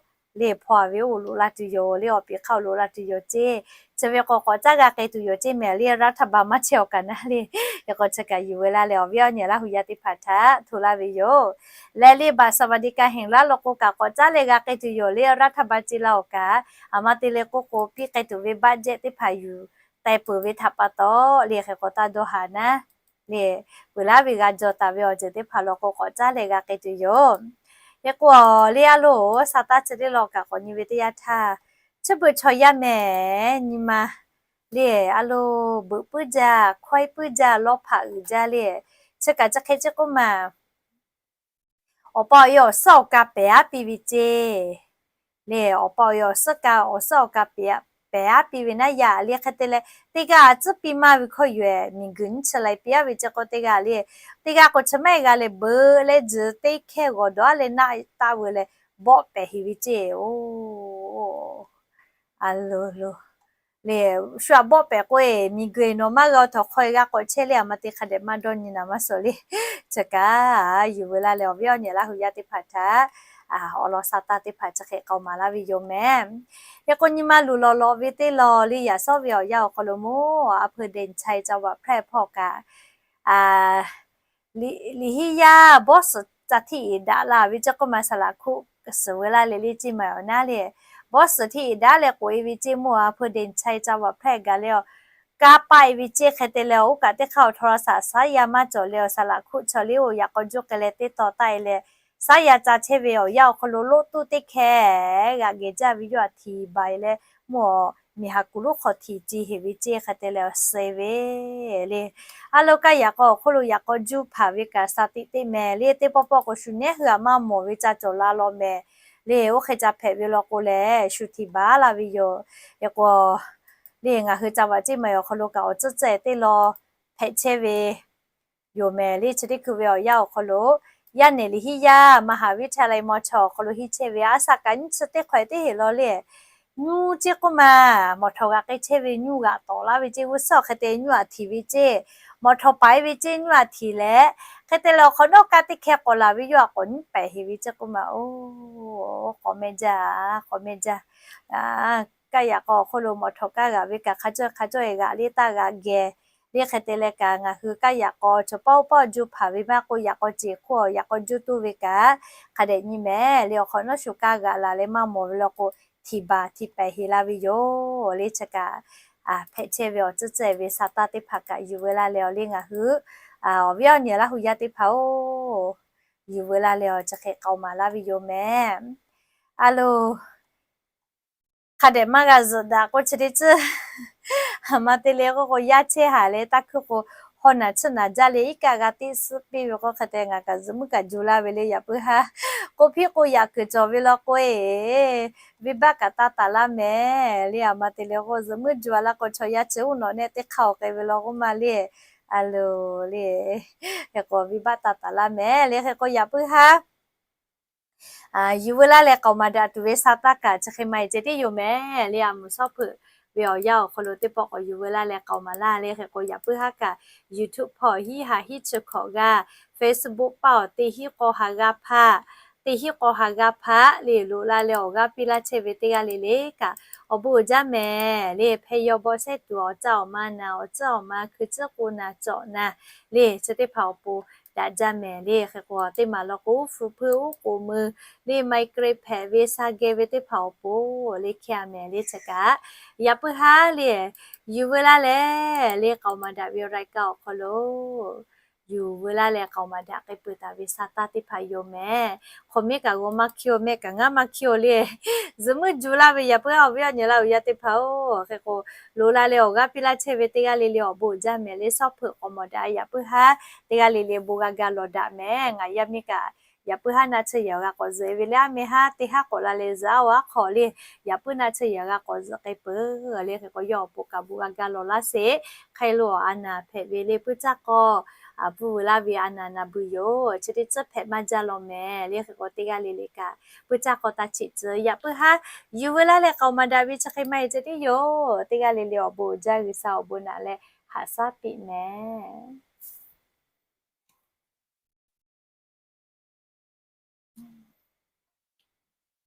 le hpaw a ve oˇ loꞈ la tuˬ yoˬ le awˬ piˍ hk'aˇ oˬ loꞈ la tuˬ yoˬ ceˇ. Chi ve k'o k'awꞈ caˉ g'a k'ai tuˬ yoˬ ceˇ mehˍ le รัฐบาล maˇ chehˇ awˬ kaꞈ naˉ le. Hk'e k'o chi kaꞈ yuˬ ve laˇ leh awˬ viˉ awˬ nyi Laˇ hu yaˇ teˇ hpaˍ htaꞈ hto laˇ ve yoˬ. Leh le บัตรสวัสดิการแห่งรัฐ law k'o kaꞈ k'awꞈ caˉ leh g'a k'ai tuˬ yoˬ le รัฐบาล ce la awˬ kaꞈ. Aˬ ma te le k'oˆ k'o piˇ k'ai tuˬ ve บัตร jehˇ teˇ hpaˍ yuˬ teh peuˬ ve htaꞈ pa taw le hk'e k'awꞈ taˇ dawˇ haˍ naˉ le peuˬ laˇ ve g'a jaw taˍ ve awˬ ceuˬ teˇ hpaˍ law k'o k'awꞈ caˉ leh g'a k'ai tuˬ yoˬ. Hk'e k'o le a loˬ sa taˇ chi teˇ law kaꞈ k'awꞈ nyi ve teˇ yanˇ htaˇ, chi beuꞈ chaw yaˇ mehˍ nyi ma le a loˬ beuꞈ puiˉ jaˇ, hkawehˇ puiˉ jaˇ, lawˇ hpaꞈ uiˍ jaˇ le. Chi kaꞈ chi hk'e ceˇ k'oˆ ma, awˬ pa awˬ e awˬ suhˉ awˬ ka pehˍ aˉ piˇ ve ceˇ. Le awˬ pa awˬ e awˬ suhˉ ka awˬ suhˉ awˬ ka pehˍ aˉ piˇ ve naˉ yaꞈ le hk'e te leh teˇ g'aˇ tcuhˉ piˇ maˇ ve hkawˇ yoˬ ehˍ. Miˬguiˬ nyiˇ chi lai piˇ aˉ ve ceˇ k'o teˇ g'aˇ le, teˇ g'aˇ k'o chi maˇ heˆ g'a leh beuꞈ leh tzuhˬ teˇ hkehˇ g'awˬ dawˬ aˉ leh naˆ taˆ veu leh bawˆ pehˍ heˍ ve ceˇ. Oˬ, a loˬ loˬ le, shu aꞈ bawˆ pehˍ k'o e miˬguiˬ nawˬ maˇ g'a awˬ htawnˍ hk'aw e g'a k'awꞈ chehˇ le aˬ ma te hk'a dehꞈ maˇ dawˇ nyi naˍ maˇ suh le. Chi kaꞈ yuˬ veu laˇ leh awˬ viˉ awˬ nyi Laˇ hu yaˇ teˇ hpaˍ htaꞈ awˬ lawn sa taˇ teˇ hpaˍ chi hk'e k'aoˍ maˍ laˇ ve yoˬ mehˍ. Hk'e k'o nyi ma luˬ lawˬ lawꞈ ve teˇ law le yaꞈ sawˉ ve awˬ yanˇ awˬ hk'aw lo mawˇ อำเภอเด่นชัย จังหวัดแพร่ hpawˇ kaꞈ liꞈ hiˉ yaˇ bawˇ suhˍ ca htiˆ iˍ daꞈ la ve ceˇ k'oˆ ma saˍ laꞈ hkuˆ suhˍ veu laˇ leh le ceˇ ma awˬ naˉ le, bawˇ suhˍ htiˆ iˍ daꞈ leh k'oꞈ e ve ceˇ mawˇ อำเภอเด่นชัย จังหวัดแพร่ gaˬ leh awˬ kanˇ paˆ e ve ceˇ hk'e te leh oˇ kaꞈ teˇ hk'aˇ awˬ โทรศัพท์ saˉ yaˇ maˇ cawˬ leh awˬ saˍ laꞈ hkuˆ chaw le oˬ yaꞈ k'aw juˇ k'ai leh teˇ taw taˆ e leh saˉ yaˇ ca chehˇ ve awˬ yanˇ awˬ hk'aw lo loˆ tuˆ teˇ hkeh g'aꞈ geh jaˇ ve yawˇ aꞈ htiˍ baˬ e leh mawˇ miˬ haˍ kuˬ lonˉ hk'aw htiˍ ce heˍ ve ceˇ hk'e te leh awˬ suh ve le. A lo kaˇ yaꞈ k'aw awˬ hk'oˆ lo yaꞈ k'aw juˇ hpaˍ ve kaꞈ sa tiꞈ teˇ mehˍ le teˇ pawˆ pawˆ k'o shu nehˉ hui aꞈ maˇ mawˬ ve ca cawˬ la law mehˍ le. Oˇ hk'e ca hpehꞈ ve law k'o lehˬ shu htiˍ baˬ laˇ ve yoˬ. Hk'e k'o le ngaˬ hui ca vaꞈ ceˇ ma awˬ hk'aw lo kaꞈ awˬ tcuhˉ tcuhˉ teˇ law hpehꞈ chehˇ ve yoˬ mehˍ le. Chi teˇ hkui ve awˬ yanˇ awˬ hk'aw lo yaˇ nehˬ liꞈ hiˉ yaˇ มหาวิทยาลัย มช awˬ hk'aw lo henˇ chehˇ ve aˉ saˍ kaꞈ nyiˇ chi teˇ hk'awꞈ e teˇ heˍ law le. Nyuˇ ceˇ k'oˆ ma, mawˬ htawꞈ g'aꞈ k'ai chehˇ ve nyuˇ g'aꞈ tawˍ laˇ ve ceˇ g'uˇ suhˉ awˬ hk'e te nyuˇ aꞈ htiˍ ve ceˇ, mawˬ htawꞈ paˍ e ve ceˇ nyuˇ aꞈ htiˍ leh, hk'e te leh awˬ hk'awꞈ nawˉ kaˇ teˇ hkeh k'awꞈ laˬ ve yawˇ aꞈ k'awꞈ nyiˉ pehˍ heˍ ve ceˇ k'oˆ ma, oˬ, k'awꞈ meh jaˇ, k'awꞈ meh jaˇ. Kaˇ yaꞈ k'aw awˬ hk'oˆ lo mawˬ htawꞈ kaˇ g'aꞈ ve kaꞈ hk'a cawˇ hk'a cawˇ e g'aꞈ le taˇ g'aꞈ geh le hk'e te leh kaꞈ ngaˬ hui kaˇ yaꞈ k'aw chaw pawˆ pawˆ juˇ hpaˍ ve maˇ k'o yaꞈ k'aw ceˬ hk'oˆ yaꞈ k'aw juˇ tuˇ ve kaꞈ hk'a dehꞈ nyi mehˍ le. Awˬ hk'awꞈ nawˉ shu kaˇ g'aꞈ laˬ leh maˇ mawˬ ve law k'o htiˍ baˬ htiˍ pehˍ heˍ la ve yoˬ le. Chi kaꞈ hpehꞈ chehˇ ve awˬ tcuhˉ tcuhˉ e ve sa taˇ teˇ hpaˍ kaꞈ yuˬ veu laˇ leh awˬ le ngaˬ hui awˬ viˉ awˬ nyi Laˇ hu yaˇ teˇ hpaˍ oˬ, yuˬ veu laˇ leh awˬ chi hk'e k'aoˍ maˍ laˇ ve yoˬ mehˍ. A loˬ, hk'a dehꞈ maˇ g'a zuhꞈ daꞈ k'o chi teˇ tcuhˇ aˬ ma te le k'oˆ k'o yaˇ chehˇ haˍ leh taˇ hkuiˇ k'o, haw naˬ tsuhˇ naˬ jaˇ leh iˉ kaˆ g'a teˇ suhˉ piˇ ve k'o hk'e te ngaˬ kaꞈ zuhꞈ muiˉ kaꞈ ju laˇ ve le. Yaꞈ puiˉ haˉ k'oˆ piˇ k'o yaꞈ kuiˬ cawˬ ve law k'o e, venˇbaˆ kaꞈ taˇ taˍ laˇ mehˍ le. Aˬ ma te le k'o zuhꞈ muiˉ ju a laˇ k'o chaw yaˇ chi uˉ nawꞈ nehˆ teˇ hk'aˇ awˬ k'ai ve law k'oˆ ma le. A loˬ le, hk'e k'o venˇbaˆ taˇ taˍ laˇ mehˍ le. Hk'e k'o yaꞈ puiˉ haˉ yuˬ veu laˇ leh k'aoˍ maˍ daꞈ tuˬ ve sa taˇ kaꞈ chi hk'e ma e ceh tiˉ yoˬ mehˍ le. A muˍ shawˉ hpeuꞈ ve awˬ yanˇ awˬ hk'aw lo teˇ pawˆ k'awꞈ yuˬ veu laˇ leh k'aoˍ maˍ laˇ le. Hk'e k'o yaꞈ puiˉ haˉ kaꞈ YouTube hpawˇ hiˉ ha hiˉ chi hkawꞈ g'aˇ, Facebook paˇ awˬ teˇ hiˉ k'aw ha g'aˇ hpaˆ, teˇ hiˉ k'aw ha g'aˇ hpaˆ le loꞈ la leh awˬ g'aˇ piˇ laˇ chehˇ ve teˇ g'aˇ le le kaꞈ awˬ bon uiˍ jaˇ mehˍ le. Hpehˇ yaw bawˆ sehˉ tuˬ awˬ caˇ awˬ ma naˬ, awˬ tcuhˉ awˬ ma hkui tcuhˉ k'o naˬ cawꞈ naˬ le. Chi teˇ hpaˍ awˬ pon daꞈ jaˇ mehˍ le. Hk'e k'o teˇ maˬ law k'o uˉ hpu hpuiˇ uˉ k'oˍ mui le ไมเกรน hpehꞈ ve sha geh ve teˇ hpaˍ awˬ pon le hkehˇ a mehˍ le. Chi kaꞈ yaꞈ puiˉ haˉ le yuˬ veu laˇ leh le k'aoˍ maˍ daꞈ ve รายการ awˬ hk'aw lo yuˬ veu laˇ leh k'aoˍ maˍ daꞈ k'ai peuˬ taˍ ve sa taˇ teˇ hpaˍ yoˬ mehˍ. Hk'awꞈ mehˆ kaꞈ g'aw maˇ hkiˇ-oˬ, mehˆ kaꞈ ngaˉ maˇ hkiˇ-oˬ le. Zuhꞈ muiˉ ju laˇ ve yaꞈ puiˉ haˉ awˬ viˉ awˬ nyi Laˇ hu yaˇ teˇ hpaˍ oˬ, hk'e k'o loꞈ la leh awˬ g'aˇ piˇ laˇ chehˇ ve teˇ g'aˇ le le awˬ bon uiˍ jaˇ mehˍ le. Shawˉ hpeuꞈ k'awꞈ mawˬ daꞈ yaꞈ puiˉ haˉ teˇ g'aˇ le le bon g'a ga lawˬ daꞈ mehˍ. Ngaˬ yaˇ miˇ kaꞈ Yaꞈ puiˉ haˉ naˆ tsuhˇ yehˬ g'a k'awꞈ zuhꞈ ve le, aˉ meh haˉ teˇ haˉ k'awꞈ la leh zuhꞈ-a, awˬ haˉ hk'aw le, yaꞈ puiˉ naˆ tsuhˇ yehˬ g'a k'awꞈ zuhꞈ k'ai peuˬ le. Hk'e k'o yawˇ awˬ pon kaꞈ bon g'a gaˇ lawˬ laˇ sheˍ. Hk'e lo a naˍ hpehꞈ ve le puiˉ caˇ k'aw, a, bvuhˇ veu laˇ ve a naˍ naˍ beuˬ yoˬ. Chi teˇ tcuhˇ hpehꞈ maˇ jaˇ law mehˍ le. Hk'e k'o teˇ g'aˇ le le kaꞈ puiˉ caˇ k'aw ta cheꞈ tcuh yaꞈ puiˉ haˉ yuˬ veu laˇ leh k'aoˍ maˍ daꞈ ve chi hk'e maˇ heˆ ceh tiˉ yoˬ. Teˇ g'aˇ le le awˬ bon uiˍ jaˇ, G'uiˬsha awˬ bon naꞈ leh haꞈ shaˉ piˇ mehˍ.